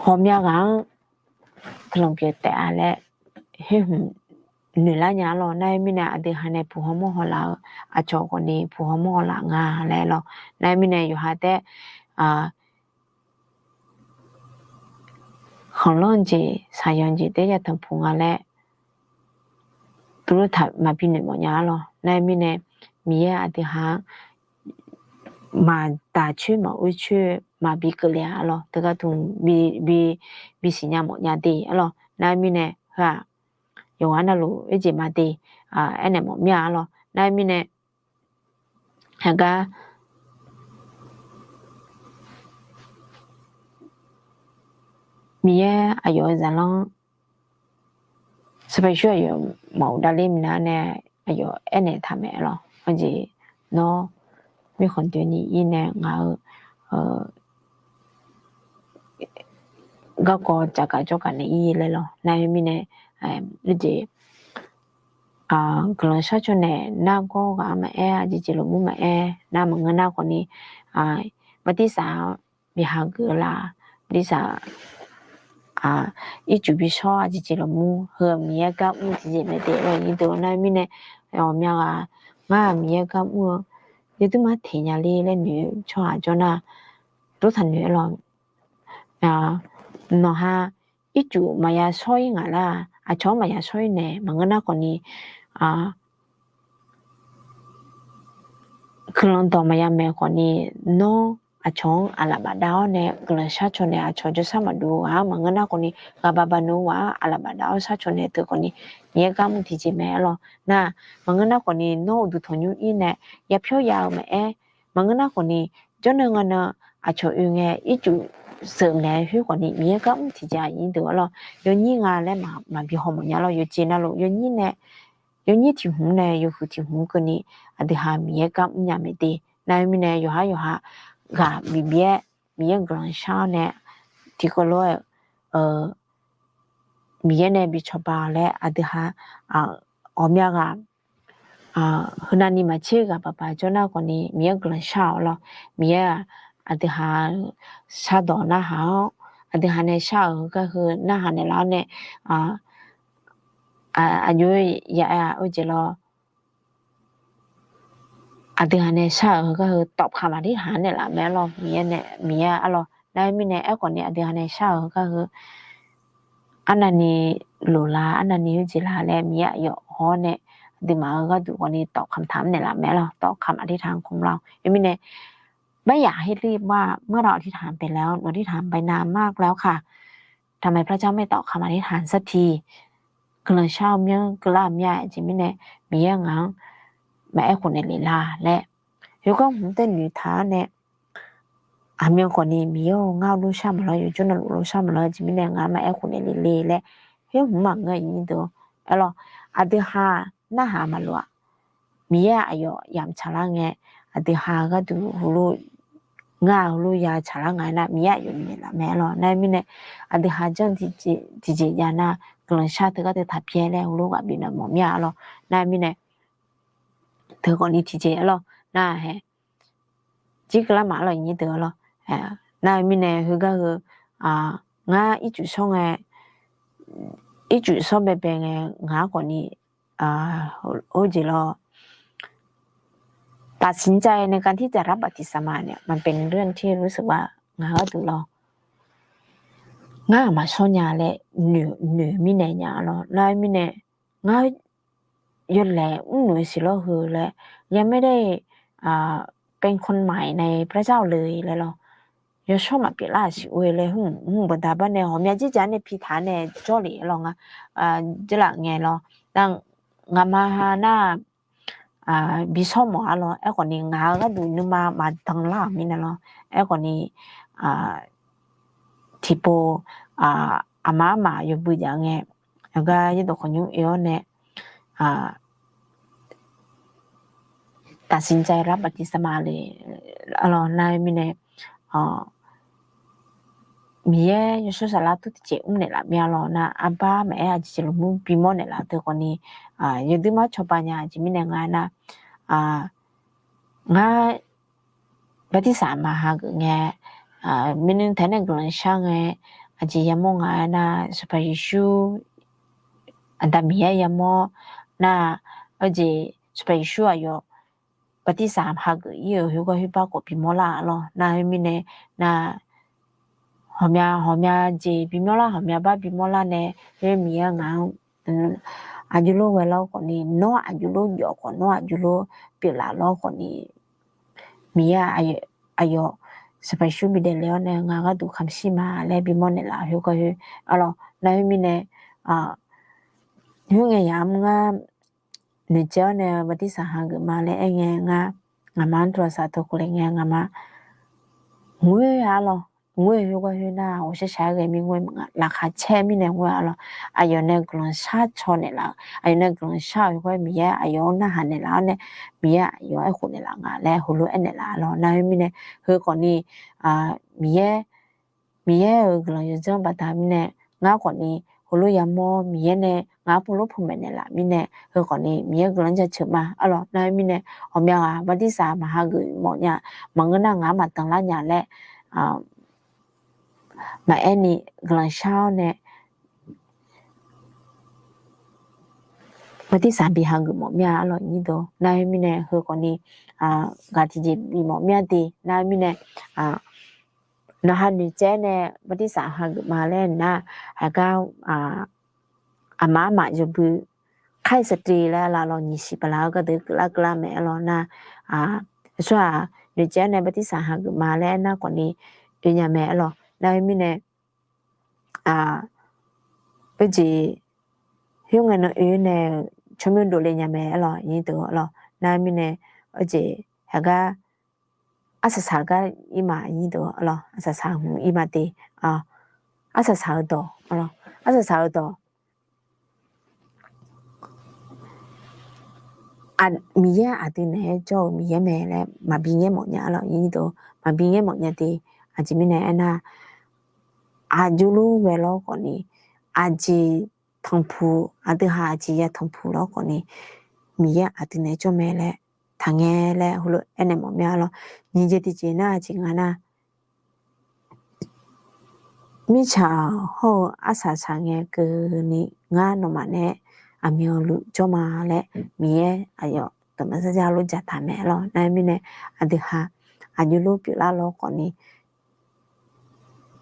ghawqmya ghaq-anr guiqlanq pyeuf taef-a laer khoer hmq noeqlar nya-a lawr. Nar-eu mirnae aqdui ha nae puq haw mawr haw laf-eu, aqcawq khawfni puq haw mawr haw laf nga laer lawr. Nar-eu mirnae yawqha taef-aer khanqlanr jeq shaqyanq jeq taef-aer yatanq puq nga laer, tuvlur taq maqbi noeq mawf nya-a lawr. Nar-eu mirnae Miqyaer aqdui ha-anr maqdaq coer maqoer coer maqbi keuvle-a lawr. Teugar tmq bisiq nya mawf nya de-a lawr. Nar-eu mirnae heu-aq, yawqghaq navluf oerjeq ma de, aernaeq mawf mir-a lawr. Nar-eu mirnae heugar Miqyaer aqyawf-eu zaqlanr sanqpaq Yeqsur aqyawf maquf davler minav nae aqyawf aernaeq taq mae lawr. Aqjeq nawr mirkhanq doeni ir nae ngaq-eu garkawv caqgaq jawrgaq naeq ir laer lawr. Nar-eu mirnae, jeq guiqlanq shar caw nae nargawr ghaq-anr maqaer, aqjeq jeq lafmur maqaer, nar maqngeur nar khawfni bartirsaq-anr bi hageuf-eu la, bartirsaq ircuf bi shawr, aqjeq jeq lafmur heu-aq Miqyaer gar mr tiqjeq mae de lawr. Nyir deuq nar-eu mirnae, ghawqmya ghaq ngar-aq Miqyaer gar mr-eu yawduimar teq nya ler laer noeq-eu tsawrhaq jawr nar, durtaq noeq-aer lawr. Nawqha ircuf maqya shawr-ir ngaq lar, aqcawq-anr maqya shawr-ir nae maqngeur nar khawfni guiqlanq dawq maqya maeq khawfni, nawr aqcawq-anr aqlaf bafdav-awr nae guiqlanq shar caw nae aqcawq jawrshar maqdov ghaq-anr maqngeur nar khawfni, ghaq baq baq nui ghaq-anr aqlaf bafdav-awr shar caw nae teu khawfni Miqyaer gar mr tiqjeq mae-a lawr. Nar maqngeur nar khawfni nawr uqduq tanqnymr ir nae yapyawr ya-eu maqaer, maqngeur nar khawfni jawrnan nganan aqcawq oe ngae ircuf seuf naeq-aer khoer khawfni Miqyaer gar mr tiqjeq-a nyir deuq-a lawr. Yawnyir nga laer maqbi hawmawf nya lawr. Yawqjeq navluf yawnyir nae, yawnyir tiq hmq nae yawhuiq tiq hmq keuvni aqdui ha Miqyaer gar mrnya mae de. Nar-eu mirnae yawqhar yawqha ghaq bif bif-aer Miqyaer guiqlanq shar-awr nae tiqkawv lof-aer Miqyaer nae bi cawba laer aqdui ha ghawqmya ghaq heunavni maqtser ghaq baq baq jawr nar khawfni Miqyaer guiqlanq shar-awq lawr. Miqyaer-aq aqdui ha shardawq narhaq-awr aqdui ha nae shar-euq heugar heu narhaq naeqlaf-awr nae aqjox ya-aer-a oe jeq lawr. Aqdui ha nae shar-euq heugar heu tawf kamq aqdirhaq-anr naeqlaf mae-a lawr. Miqyaer nae Miqyaer-a lawr. Nar-eu mirnae aerkhawfni aqdui ha nae shar-euq heugar heu arnavni loqla arnavni oerjeq la laer Miqyaer aqyawf haw-awr nae aqduimaf-euq gharduq khawfni tawf kamq taq-anr naeqlaf mae-a lawr. Tawf kamq aqdirhaq-anr kumr lar-awr. Khoermirnae ไม่อยากให้รีบว่า เมื่อเราอธิษฐานไปแล้ว เราอธิษฐานไปนานมากแล้วค่ะ ทำไมพระเจ้าไม่ตอบคำอธิษฐานสักที guiqlanq shar-eu myanr keuvlar-euq myav-aer jeq mirnae Miqyaer ngaq-anr maqaer khofnaeq le la laer, yawganr hmq taer noeqtaq-awr nae, aqmyan khawfni Miqyaer-or ngar-eu lof shar maqlawr, yawjawr navluf lof shar maqlawr jeq mirnae ngaq-anr maqaer khofnaeq le le laer, khoer hmq maqngeur-a nyir deuq-or. Aerlawr, aqdui ha narhaq maqloq-aq, Miqyaer aqyawf yamq tsaqlar ngae, aqdui ha gharduq heulof ngar heulof ya tsaqlar nga-aer nar Miqyaer aqyawf naeqlaf mae-a lawr. Nar-eu mirnae, aqdui ha janr tiqjeq jav nar guiqlanq shar teugar teu taq pyaeq laer heulof ghaq bifnaeq mawf mir-a lawr. Nar-eu mirnae, teu khawfni tiqjeq-aer lawr nar-a hae, jir keuvlar maqaer lawr nyir deuq-a lawr. Nar-eu mirnae heugar heu, ngar ircuf shawr ngae, ircuf shawr baebae ngae ngaq-anr khawfni, or jeq lawr, ตัดสินใจในการที่จะรับบัพติศมาเนี่ย มันเป็นเรื่องที่รู้สึกว่า ngaq gharduq lawr, ngar aqma shawr nya laer noeq mirnae nya lawr. Nar-eu mirnae, ngar yawlaeq mrluf-eu siq lawr heu laer, ยังไม่ได้เป็นคนใหม่ในพระเจ้าเลย laer lawr, yawshawr maqpyeuf lar-aq siq or-e laer hmq baqda bar nae ghawqmya jirjaq nae pitaq nae jawrlef lawr nga, jeurlaf ngae lawr, nar, ngaqma ha nar, bi shawr mawf-a lawr. Aerkhawfni ngaq-eu gharduq nuima maqdan lar-euq mirnae lawr. Aerkhawfni, tiqpov, aqma armaf yawbui jav ngae, aqgar yaerdawq khawqnymr oe-awr nae, ตัดสินใจรับบัพติศมาเลย lawr. Nar-eu mirnae, Miqyaer yawshawr saflar tov tiqjeq mrnaeq laf mir-a lawr nar, arbar maqaer aqjeq jeq lafmur bimawr naeqlaf teu khawfni, yawduir mar cawba nya. Aqjeq mirnae nga aernar, ngar bartirsaq maqha geuf ngae, maernmr taef nae guiqlanq shar ngae, aqjeq yamawr nga aernar, Sanqpaq Yeqsur, Aqda Miqyaer yamawr nar, arjeq Sanqpaq Yeqsur aqyawf bartirsaq hageuf ir-euq khoergar khoerbar khawf bimawr lar-a lawr. Nar khoermirnae, nar ghawqmya ghawqmya jeq bimawr lar, ghawqmya bar bimawr lar nae, khoer Miqyaer ngaq-anr aqjox lof ghae lawr khawfni, nawr aqjox lof jawf khawf, nawr aqjox lof pyeuflaf lawr khawfni, Miqyaer aqyawf Sanqpaq Yeqsur bidaef le-awr nae ngaq gharduq kamq shir ma laer bimawr naeqlaf khoergar khoer-a lawr. Nar khoermirnae, khoerngae yamr ngar noeqtsaev-awr nae bartirsaq hageuf ma laer aer ngae ngar, ngaqma-anr tawsaq tawkhof le ngae ngaqma ngoer-a lawr. Ngoer-eu khoergar khoer nar, ghawqshaq shaq-aer ghae mir ngoer maqnga, laqkhaq caer mirnae ngoer-a lawr. Aqyawf nae guiqlanq shar caw naeqlaf-eu, aqyawf nae guiqlanq shar-euq khoergar Miqyaer aqyawf-anr narhaq naeqlaf-awr nae, Miqyaer aqyawf aerkhof naeqlaf nga laer heulof-aer naeqlaf-a lawr. Nar khoermirnae, heu khawfni, Miqyaer, Miqyaer-euq guiqlanq yawdzanr baqda mirnae, ngar khawfni heulof yamawr Miqyaer nae ngaq-anr pov lof pov maeq naeqlaf mirnae, heu khawfni Miqyaer guiqlanq jaceuq ma-a lawr. Nar khoermirnae, ghawqmya ghaq bartirsaq maqha geuf mawf nya, maqngeur nar ngaq-anr maqdanqlar nya laer maqaer ni guiqlanq shar-awr nae bartirsaq bi hageuf mawf mir-a lawr nyir deuq. Nar khoermirnae, heu khawfni ghaq tiqjeq bif mawf mir-a de. Nar khoermirnae, nawqha noeqtsaev-aer nae bartirsaq hageuf ma laer nar, haqgar aqma armaf yawbui ไข้สตรี laer laf lawr, nyiq siq bala-eu gardeuq keuvlar keuvlar mae-a lawr nar, aqsur-aq noeqtsaev-aer nae bartirsaq hageuf ma laer aernar khawfni oe nya mae-a lawr. Nar khoermirnae, oejeq khoerngae nan oe nae-euq tsawrmyanr dovle nya mae-a lawr nyir deuq-a lawr. Nar khoermirnae, oejeq haqgar arsaq saq-eu gar ir ma nyir deuq-a lawr, arsaq saq hmq ir ma de. Arsaq saq-eu dawq-a lawr, arsaq saq-eu dawq Miqyaer aqdui naeq-aer jawr-eu Miqyaer mae laer maqbi ngaer mawf nya-a lawr nyir deuq, maqbi ngaer mawf nya de. Aqjeq mirnae aernar, aqjox lof ghae lawr khawfni, aqjeq tanqpuq, aqdui ha aqjeq ya tanqpuq lawr khawfni, Miqyaer aqdui naeq-aer jawr mae laer taqngae laer heulof aernaeq mawf mir-a lawr. Nyiq jeq tiqjeq nar aqjeq nga nar, mirtsaq hawr-eu arsaq saq ngae keuvni ngar nawmaf nae aqmyanluf jawr ma laer Miqyaer aqyawf dawq maqzar jar lof dzaqtaq mae-a lawr. Nar khoermirnae, aqdui ha aqjox lof pyeuflar lawr khawfni,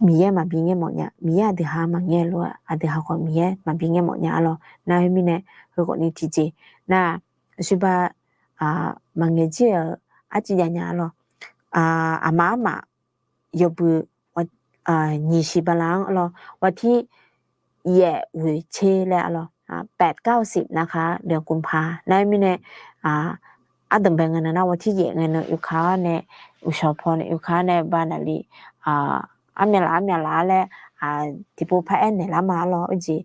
Miqyaer maqbi ngaer mawf nya, Miqyaer aqdui ha maqngae lof-a, aqdui ha khawf Miqyaer maqbi ngaer mawf nya-a lawr. Nar khoermirnae, heu khawfni tiqjeq nar, aqsur ba maqngae jir-euq arciv jav nya-a lawr. Aqma armaf yawbui nyiq siq bala-anr-a lawr, วันที่ yaef ghoeq tser laer-a lawr, แปด เก้า สิบ นะคะ เดือนกุมภา nar khoermirnae, ardanqbae ngae nan nar วันที่ yaef ngae nan oeka-awr nae, uqshawq paw nae oeka-awr nae ba naqli armyavlaf armyavlaf-a laer tiqpov paraer naeqlar ma-a lawr. Oejeq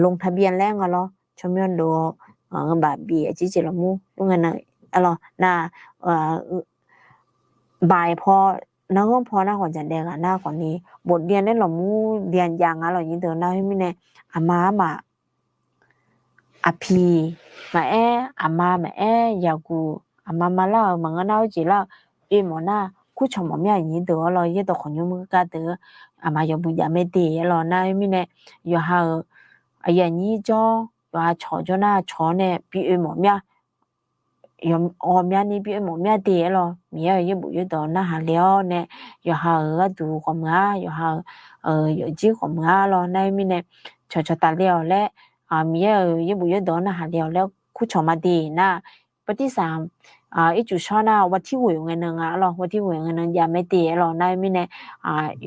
ลงทะเบียน laer nga lawr, tsawrmyanr dov-eu ngeubaf bif aqjeq jeq lafmur khoerngae nan-a lawr nar, baq paw, narghanr paw nar khawf jaqdaev ghaq nar khawfni, bofdyan nae lafmur dyan jav nga lawr nyir deuq. Nar khoermirnae, aqma armaf aqpiq maqaer, aqma maqaer, yaqguq aqma ma lar-euq maqngeur nar oerjeq lar-eu oe mawf nar kurcawq mawf mir-a nyir deuq-a lawr. Yaerdawq khawqnymr muir gar deuq aqma yawbui jav mae de-a lawr. Nar khoermirnae, yawqha-euq aqyuif aqnyir jawr, yawqha cawq jawr nar cawq-awr nae bi oe mawf mir-a. Ghawqmyani bi oe mawf mir-a de-a lawr. Miqyaer-euq yaerbof yaerdawq narhaq le-awr nae, yawqha-euq gharduq ghawqmya-a, yawqha-euq yawfjir ghawqmya-a lawr. Nar khoermirnae, cawqcawq tafle-awq laer, Miqyaer-euq yaerbof yaerdawq narhaq le-awq laer kurcawq ma de nar, bartirsaq ircuf shawr nar วันที่ ghoeq ngae nan nga-a lawr, วันที่ ghoeq ngae nan jav mae de-a lawr. Nar khoermirnae,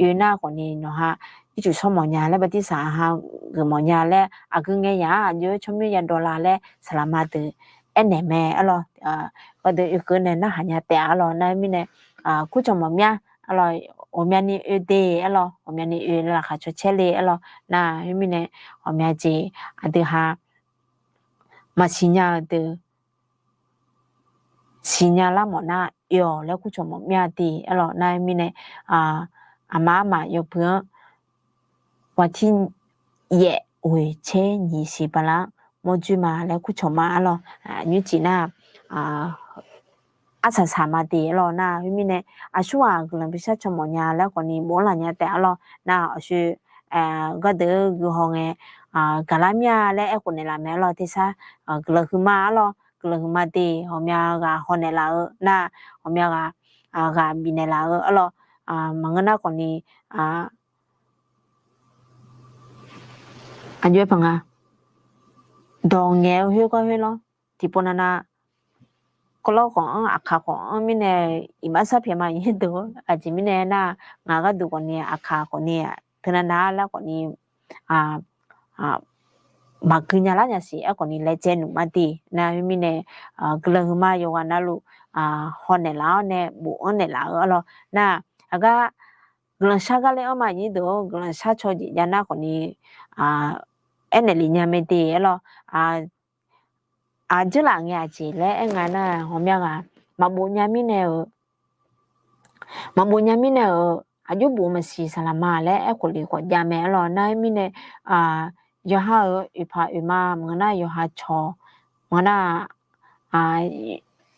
oe nar khawfni nawqha ircuf shawr mawf nya laer, bartirsaq ha geuf mawf nya laer, aqgeu ngae yaq-a aqjox-aer tsawrmyanr yadawv la laer saqlaqma deuq aernaeq mae-a lawr. Gawrdeuq oekeuv nae narhaq nya taef-a lawr. Nar khoermirnae, kurcawq mawf mir-a lawr, ghawqmyani oe de-a lawr, ghawqmyani oe laer laqkhaq cawcaer le-a lawr. Nar khoermirnae, ghawqmya jeq aqdui ha maqsiq nya-eu deuq siqnya lar mawf nar oe-awq laer kurcawq mawf mir-a de-a lawr. Nar khoermirnae, aqma armaf yawbui-anr Waqtir yaef ghoeq tser nyiq siq bala-anr mawrdzoer ma laer kurcawq ma arlawr. Nymrcif nar, arsaq saq ma de arlawr nar, khoermirnae aqsurghaq guiqlanq bishar caw mawfnya laer khawfni bof-anr laf nya taef arlawr nar, aqsur gardeuq guihaw ngae, gaqlar mir-a laer aerkhof naeqlaf mae arlawr. Tersar guiqlanq huiqma arlawr, guiqlanq huiqma de, ghawqmya ghaq haw naeqlaf-eu nar, ghawqmya ghaq, ghaq bifnaeq laf-eu arlawr. Maqngeur nar khawfni, aqjox-aer paq nga, dawq ngaeq-eu khoer gawr khoer lawr, tiqpov navnav, kawvlawr khawf-anr aqkaq khawf-anr mirnae, iqbax sharpyaeq ma nyir deuq-or. Aqjeq mirnae nar, ngaq gharduq khawfni aqkaq khawfni teunav nav-ar laer khawfni maqgui nya lar nya siq aerkhawfni laejae nmq ma de nar, khoermirnae guiqlanq huiqma yawqghaq navluf haw naeqlaf-awr nae bof-anr naeqlaf-eu arlawr nar, aqgar guiqlanq shar gar le-anr ma nyir deuq-or, guiqlanq shar caw jeq jav nar khawfni aernaeq lef nya mae de arlawr. Aqjeurlaf ngae aqjeq laer aer nga nar, ghawqmya ghaq maqbof nya mirnae-euq, maqbof nya mirnae-euq aqjox bof maqsiq saqlaq ma laer aerkhof lef khawf jav mae arlawr nar, khoermirnae yawqha-euq oeqpaq oeqma maqngeur nar yawqha cawq maqngeur nar,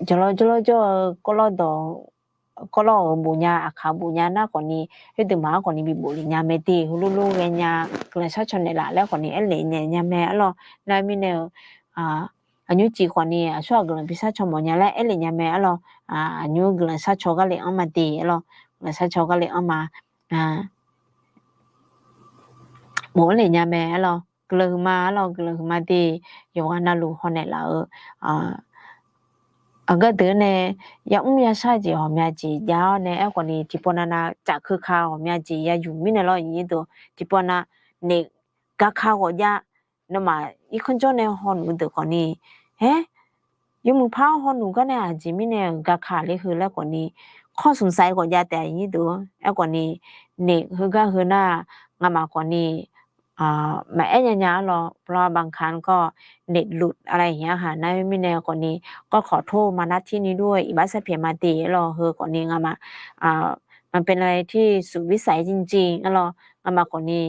jawrlawr jawrlawr jawr-eu kawvlawr dawq, kawvlawr-euq bof nya, aqkaq bof nya nar khawfni, khoerdeuq maqanr khawfni bibof lef nya mae de, heulof lof ghaenya, guiqlanq shar caw naeqlaf laer khawfni aernaeq naeq nya mae arlawr nar, khoermirnae-euq aqnymr cif khawfni aqsurghaq guiqlanq bishar caw mawfnya laer aernaeq nya mae arlawr. Aqnymr guiqlanq shar caw gar le-anr ma de arlawr, guiqlanq shar caw gar le-anr ma bof-anr lef nya mae arlawr. Guiqlanq huiqma arlawr, guiqlanq huiqma de, yawqghaq navluf haw naeqlaf-eu aqgeu deuq nae, yamr yashar jeq ghawqmya jeq jav-awr nae aerkhawfni tiqpov navnav tsaf keuka ghawqmya jeq ya yuf mirnae lawr nyir deuq, tiqpov nav naef gaka ghawqjav, nawmaf irkanr jawr nae hawnmq deuq khawfni, aer, yawmuiq par-awr hawnmq gar nae aqjeq mirnae-euq gaka le heu laer khawfni, kawr smq saiv ghawqjav taef nyir deuq-or. Aerkhawfni naef heugar heu nar, ngamaf khawfni maqaer nya nya arlawr, เพราะบางครั้งก็ naef หลุด อะไรอย่างเงี้ยค่ะ nar, khoermirnae khawfni ก็ขอโทษมา ณ ที่นี้ด้วย iqbax sharpyaeq ma de arlawr. Heu khawfni ngamaf มันเป็นอะไรที่สุดวิสัยจริงๆ arlawr, ngamaf khawfni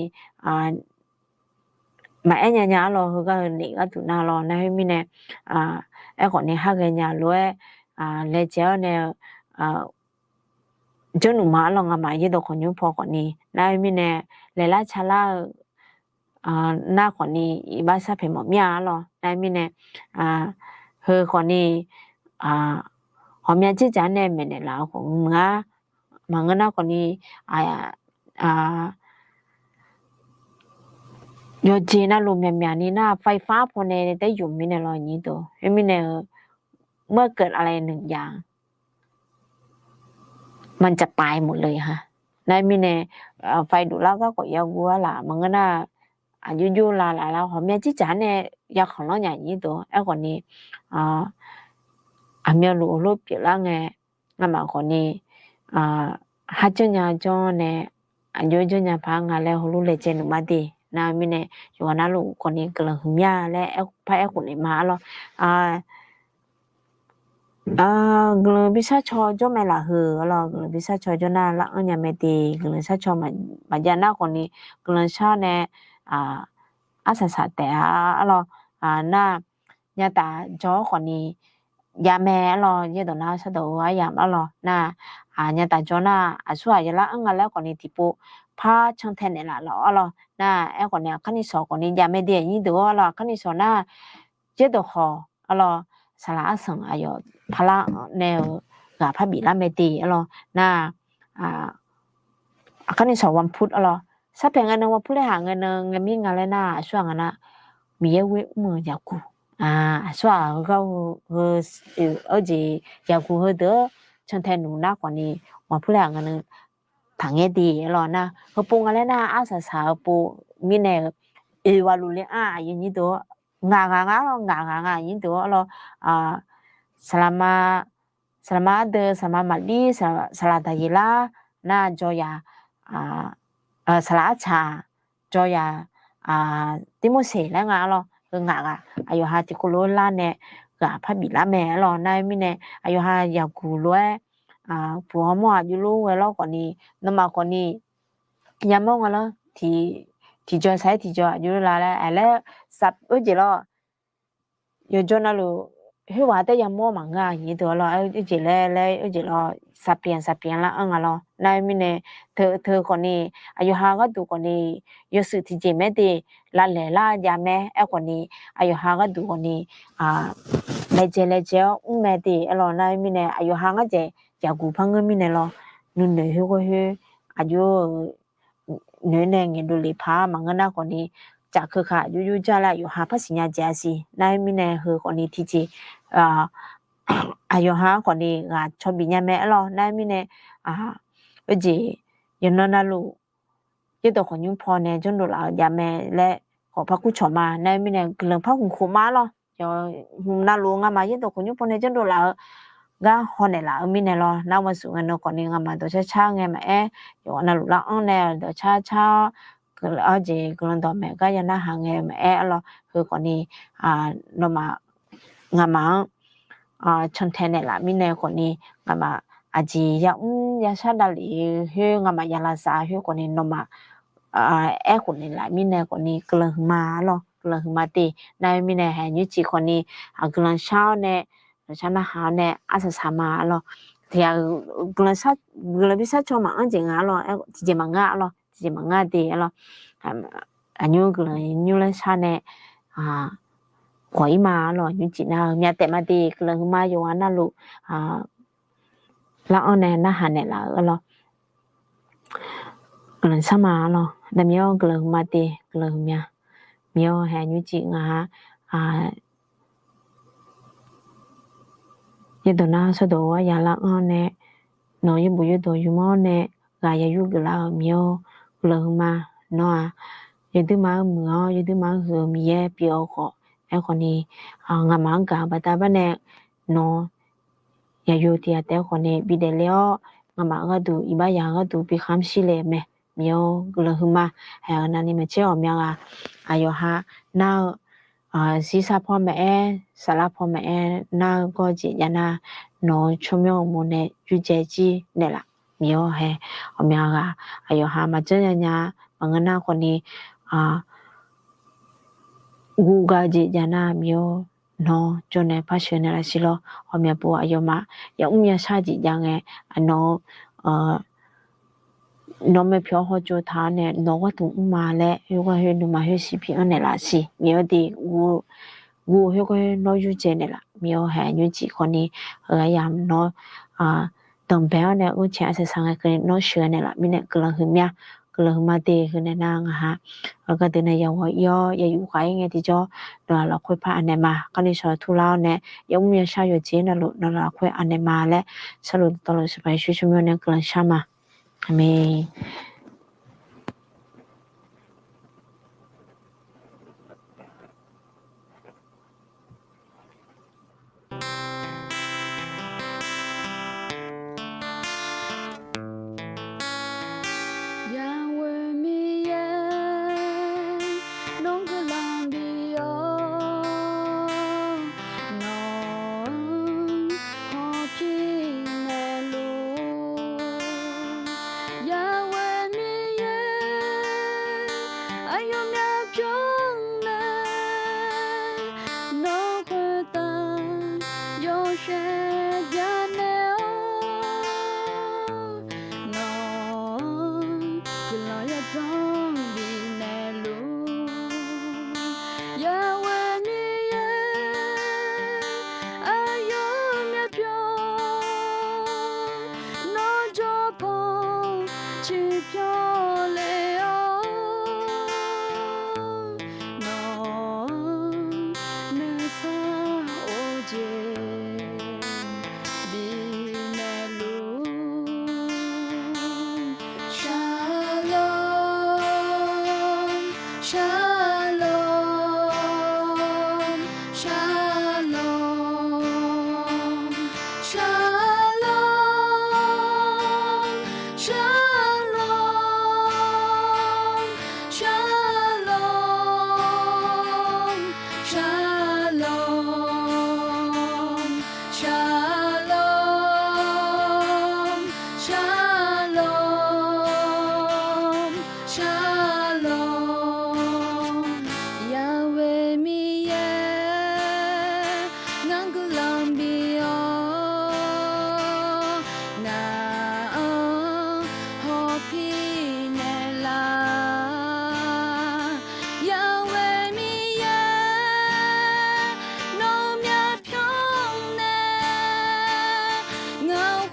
maqaer nya nya arlawr, heugar heu naef gharduq nar lawr nar, khoermirnae aerkhawfni har ghaenya lof-aer laejae-awr nae jawrluf ma arlawr, ngamaf yaerdawq khawqnymr paw khawfni nar, khoermirnae laeqlar calar-eu nar khawfni iqbax sharpyaeq mawf mir-a arlawr nar, khoermirnae heu khawfni ghawqmya jirdzaq-anr nae maeqnaeq laf-eu khawf muiq-ar, maqngeur nar khawfni yawqjeq navluf myaqmyaq ni nar, ไฟฟ้า pawnae taer yuf mirnae lawr nyir deuq, khoermirnae-eu เมื่อเกิดอะไรหนึ่งอย่าง มันจะไปหมดเลย ha. Nar mirnae ไฟ duflar garkawv yaguv-ar laf maqngeur nar, aqjox jov la laf lar ghawqmya jirdzaq-anr nae yakhanq lanr nya nyir deuq, aerkhawfni aqmyanluf heulof pyeuflar ngae, ngamaf khawfni har janr nya janr nae aqjox janr nya paq nga laer heulof laejae nmq ma de nar, khoermirnae yawqghaq navluf khawfni guiqlanq huiqmya laer par aerkhof naeq ma arlawr. Guiqlanq bishar caw jawr mae laf heu arlawr, guiqlanq bishar caw jawr nar lar-anr nya mae de, guiqlanq shar caw maqjav nar khawfni guiqlanq shar nae arsaq saq taef-a arlawr. Nar nyataf jawr-awr khawfni jav mae arlawr, yaerdawq nar shardawq-eu aryamq arlawr nar, nyataf jawr nar aqsurghaq yalar-anr nga laer khawfni tiqpov par cantae naeqlaf laf arlawr nar, aerkhawfni aqkar ni shawq khawfni jav mae de nyir deuq-or arlawr, aqkar ni shawq nar yaerdawq khawf arlawr, saqlaq arsanq aqyawf parlar nae-eu ghaq par biflar mae de arlawr nar, aqkar ni shawq วันพุธ arlawr, sharpyaeq ngae nan วันพุธ laer haq ngae nan ngae mir nga laer nar, aqsurghaq nga nar Miqyaer ghoer mr-eu yaqguq, aqsurghaq heugar heu, heu, arjeq yaqguq heudeuq-anr cantae nuq nar khawfni วันพุธ laer haq ngae nan taqngaer de arlawr nar, heupov nga laer nar arsaq saq-eu pov mirnae-eu oeq ghaq luf le-anr aqyuif nyir deuq-or, ngaq ghaq nga arlawr, ngaq ghaq nga nyir deuq-or arlawr, saqlaqma, saqlaqma ardeuv, saqlaqma maqdir, saqlaq daqyeq lar nar jawr yaq, saqlaq arcaq jawr yaq, Tirmorseq laer nga arlawr, heu ngaq ghaq aqyawf ha tiqkawv lof-aer lar nae ghaq par biflar mae arlawr nar, mirnae aqyawf ha yaqguq lof-aer puq hawmawr-aq jov lof ghae lawr khawfni, nawmaf khawfni yamawr nga lar, tiq tiqjawr saq-aer tiqjawr aqjox la laer aerlaer, oerjeq lawr, yawqjawr navluf khoerghaq taef yamawr maqngeur-a, nyiq deuq lawr, oerjeq laer laer oerjeq lawr, saqpyanq saqpyanq lar-anr nga lawr. Nar-eu mirnae, teu teu khawfni, aqyawf ha gharduq khawfni, yawshuif tiqjeq maer de, lavlaeq lar jav maer aerkhawfni, aqyawf ha gharduq khawfni, laejae laejae-awr mr mae de aer lawr. Nar-eu mirnae aqyawf ha ngar dzaeq yaqguq par ngeur mirnae lawr, nuinoeq khoergawr khoer, aqjox-eu noeq nae ngaeqdov lef paq-aer maqngeur nar khawfni, caf keuka aqjox jov jar laer aqyawf ha par siqnya dzaeq-a siq. Nar-eu mirnae heu khawfni tiqjeq, aqyawf ha-anr khawfni ghaq caw bif nya mae aer lawr. Nar-eu mirnae, oerjeq, yawqnan navluf, yaerdawq khawqnymr paw nae janrdov laf-eu jav mae laer khawf par kur cawq ma. Nar-eu mirnae guiqlanq par hmq khof ma aer lawr. Yawqnan navluf ngamaf yaerdawq khawqnymr paw nae janrdov laf-eu gar hawnaeq laf-eu mirnae lawr. Nar-eu maqsuf ngae nan khawfni ngamaf dawqcar car ngae maqaer, yawqghaq navluf lar-anr nae dawqcar car-awr, guiqlanq, arjeq guiqlanq dawqmaeq gar ya narhaq ngae maqaer aer lawr. Heu khawfni, nawmaf, ngamaf-anr cantae naeqlaf mirnae khawfni, ngamaf aqjeq yamr yashar davlef-eu khoer, ngamaf ya lavsav khoer khawfni nawmaf aerkhof naeqlaf mirnae khawfni guiqlanq huiqma aer lawr, guiqlanq huiqma de. Nar-eu mirnae haeq nymrcif khawfni, guiqlanq shar-awr nae, guiqlanq shar narhaq-awr nae arsaq saq ma aer lawr. Tiq ghaq guiqlanq bi shar caw maqanr jeq nga aer lawr, tiqjeq maqngar aer lawr, tiqjeq maqngar de aer lawr. Aqnymr guiqlanq nymr laer shar nae khawf-ir ma aer lawr, nymrcif nar-eu myav taef ma de. Guiqlanq huiqma yawqghaq navluf lar-anr nae narhaq naeqlaf-eu aer lawr. Guiqlanq shar ma aer lawr, daqmiq-awr guiqlanq huiqma de, guiqlanq huiqmya. Miqyaer haeq nymrcif ngaq-a, yaerdawq nar sawrdawq-eu arya lar-anr nae, nawq-eu yaerbof yaerdawq yawmanr nae ghaq ya yur geuflar-eu Miqyaer-or, guiqlanq huiqma. Nawr-aq yawduirma-anr muiq-awr yawduirma-anr huiq-eu Miqyaer pyeuf-eu khawf, aerkhawfni ngamaf-anr gaq-eu baqda bar nae nawq-eu yaqyo tiq ghaq taef-aer khawfni bi daefle-awr, ngamaf gharduq iqbax yaq gharduq bi khamr shir le mae. Miqyaer-or, guiqlanq huiqma. Haeq-eu navni maqtser ghawqmya ghaq, aqyawf ha nar-eu shirsar paw maqaer, saflar paw maqaer, nar-eu gawr jeq jav nar, nawq-eu tsawrmyanr uqmov nae yurdzae jir naeqlaf. Miqyaer-or, haeq ghawqmya ghaq aqyawf ha maqjanr nya nya, maqngeur nar khawfni guv ga-eu jeq jav nar, Miqyaer-or, nawr jawr nae par sheuq naeqlaf siq lawr. Ghawqmya pov aqyawfmaf yamr yashar jeq jav ngae, nawq-eu nawr maeq pyawr hawtsov taq-awr nae nawq gharduq mrma laer, khoergar khoer nuima khoer siq pi-anr naeqlaf siq. Miqyaer-or de, guv-eu khoergar khoer nawr yurdzae naeqlaf. Miqyaer-or, haeq nymrcif khawfni, heughaq yamq nawr danqbae-awr nae ghoer cae arsaq saq ngae keuvni nawr sheuq naeqlaf mirnae guiqlanq huiqmya. Guiqlanq huiqma de. Heu nae nar ngaq ha gardeuv nae yaghawq ir-awr yayuf khaq ir ngae tiqjawr, nawq-aq lafkhoer par anaeq ma. Kali shawq turlar-awr nae yamr yashar yawqjeq navluf nawq-aq lafkhoer anaeq ma laer, sarluf dawqtawvluf Sanqpaq Yeqsur tsawrmyanr nae guiqlanq shar ma. Aqmeq. Yawghoe Miqyaer, nawr guiqlanq bi-awr, nawq-anr hawpir naeqluf. Yawghoe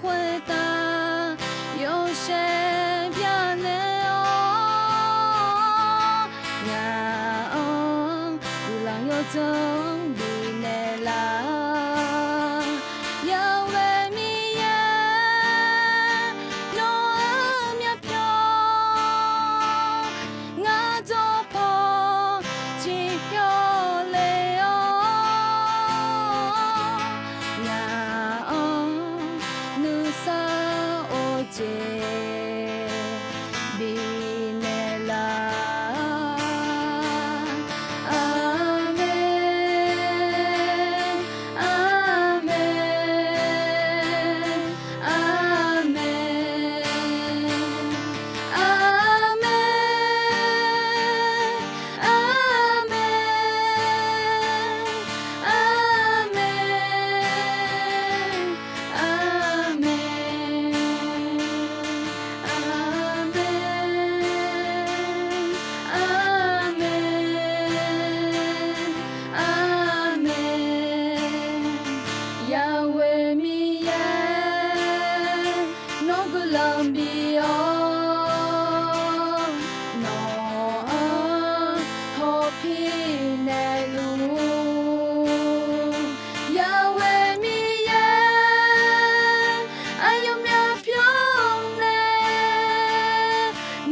khoertav yawshaef byanaeq-awr, ngaq-anr guiqlanq yawdzanr bifnaeq laf. Yawqghaq Miqyaer, nawq-anr myavpyawq ngar jawr paw ciqpyawq le-awr, ngaq-anr nuisar-eu jeq bifnaeq laf. Aqmeq, aqmeq, aqmeq, aqmeq, aqmeq, aqmeq, aqmeq, aqmeq, aqmeq, aqmeq. Yawqghaq Miqyaer, nawr guiqlanq bif-awr, nawq-anr hawpir naeqluf. Yawqghaq Miqyaer, aqyawf myavpyawq nae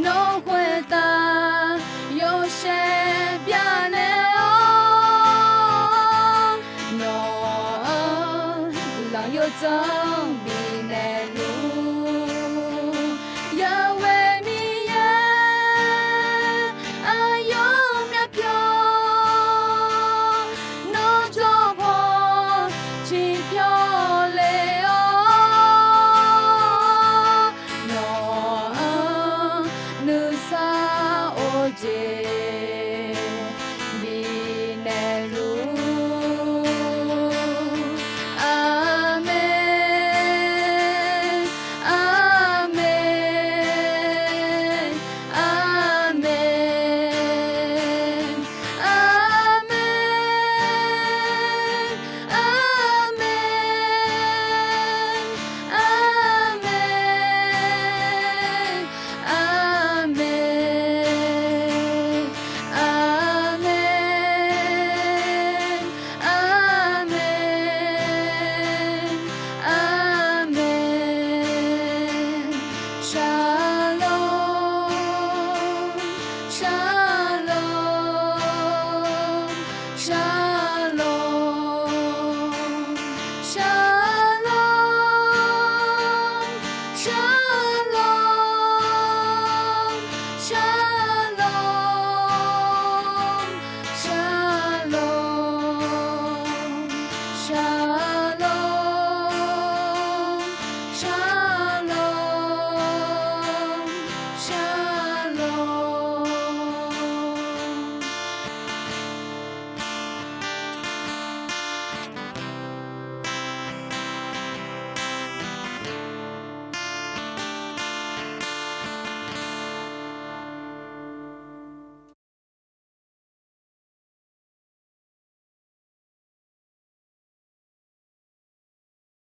nawq khoertav yawshaef byanaeq-awr, nawq-anr guiqlanq yawdzanr bifnaeq luf. Yawqghaq Miqyaer, aqyawf myavpyawq nawr jawr paw ciqpyawq le-awr, nawq-anr nuisar-eu jeq bifnaeq luf. Aqmeq, aqmeq, aqmeq, aqmeq, aqmeq, aqmeq, aqmeq, aqmeq, aqmeq, aqmeq. Shalom, shalom, shalom, shalom, shalom, shalom, shalom, shalom, shalom.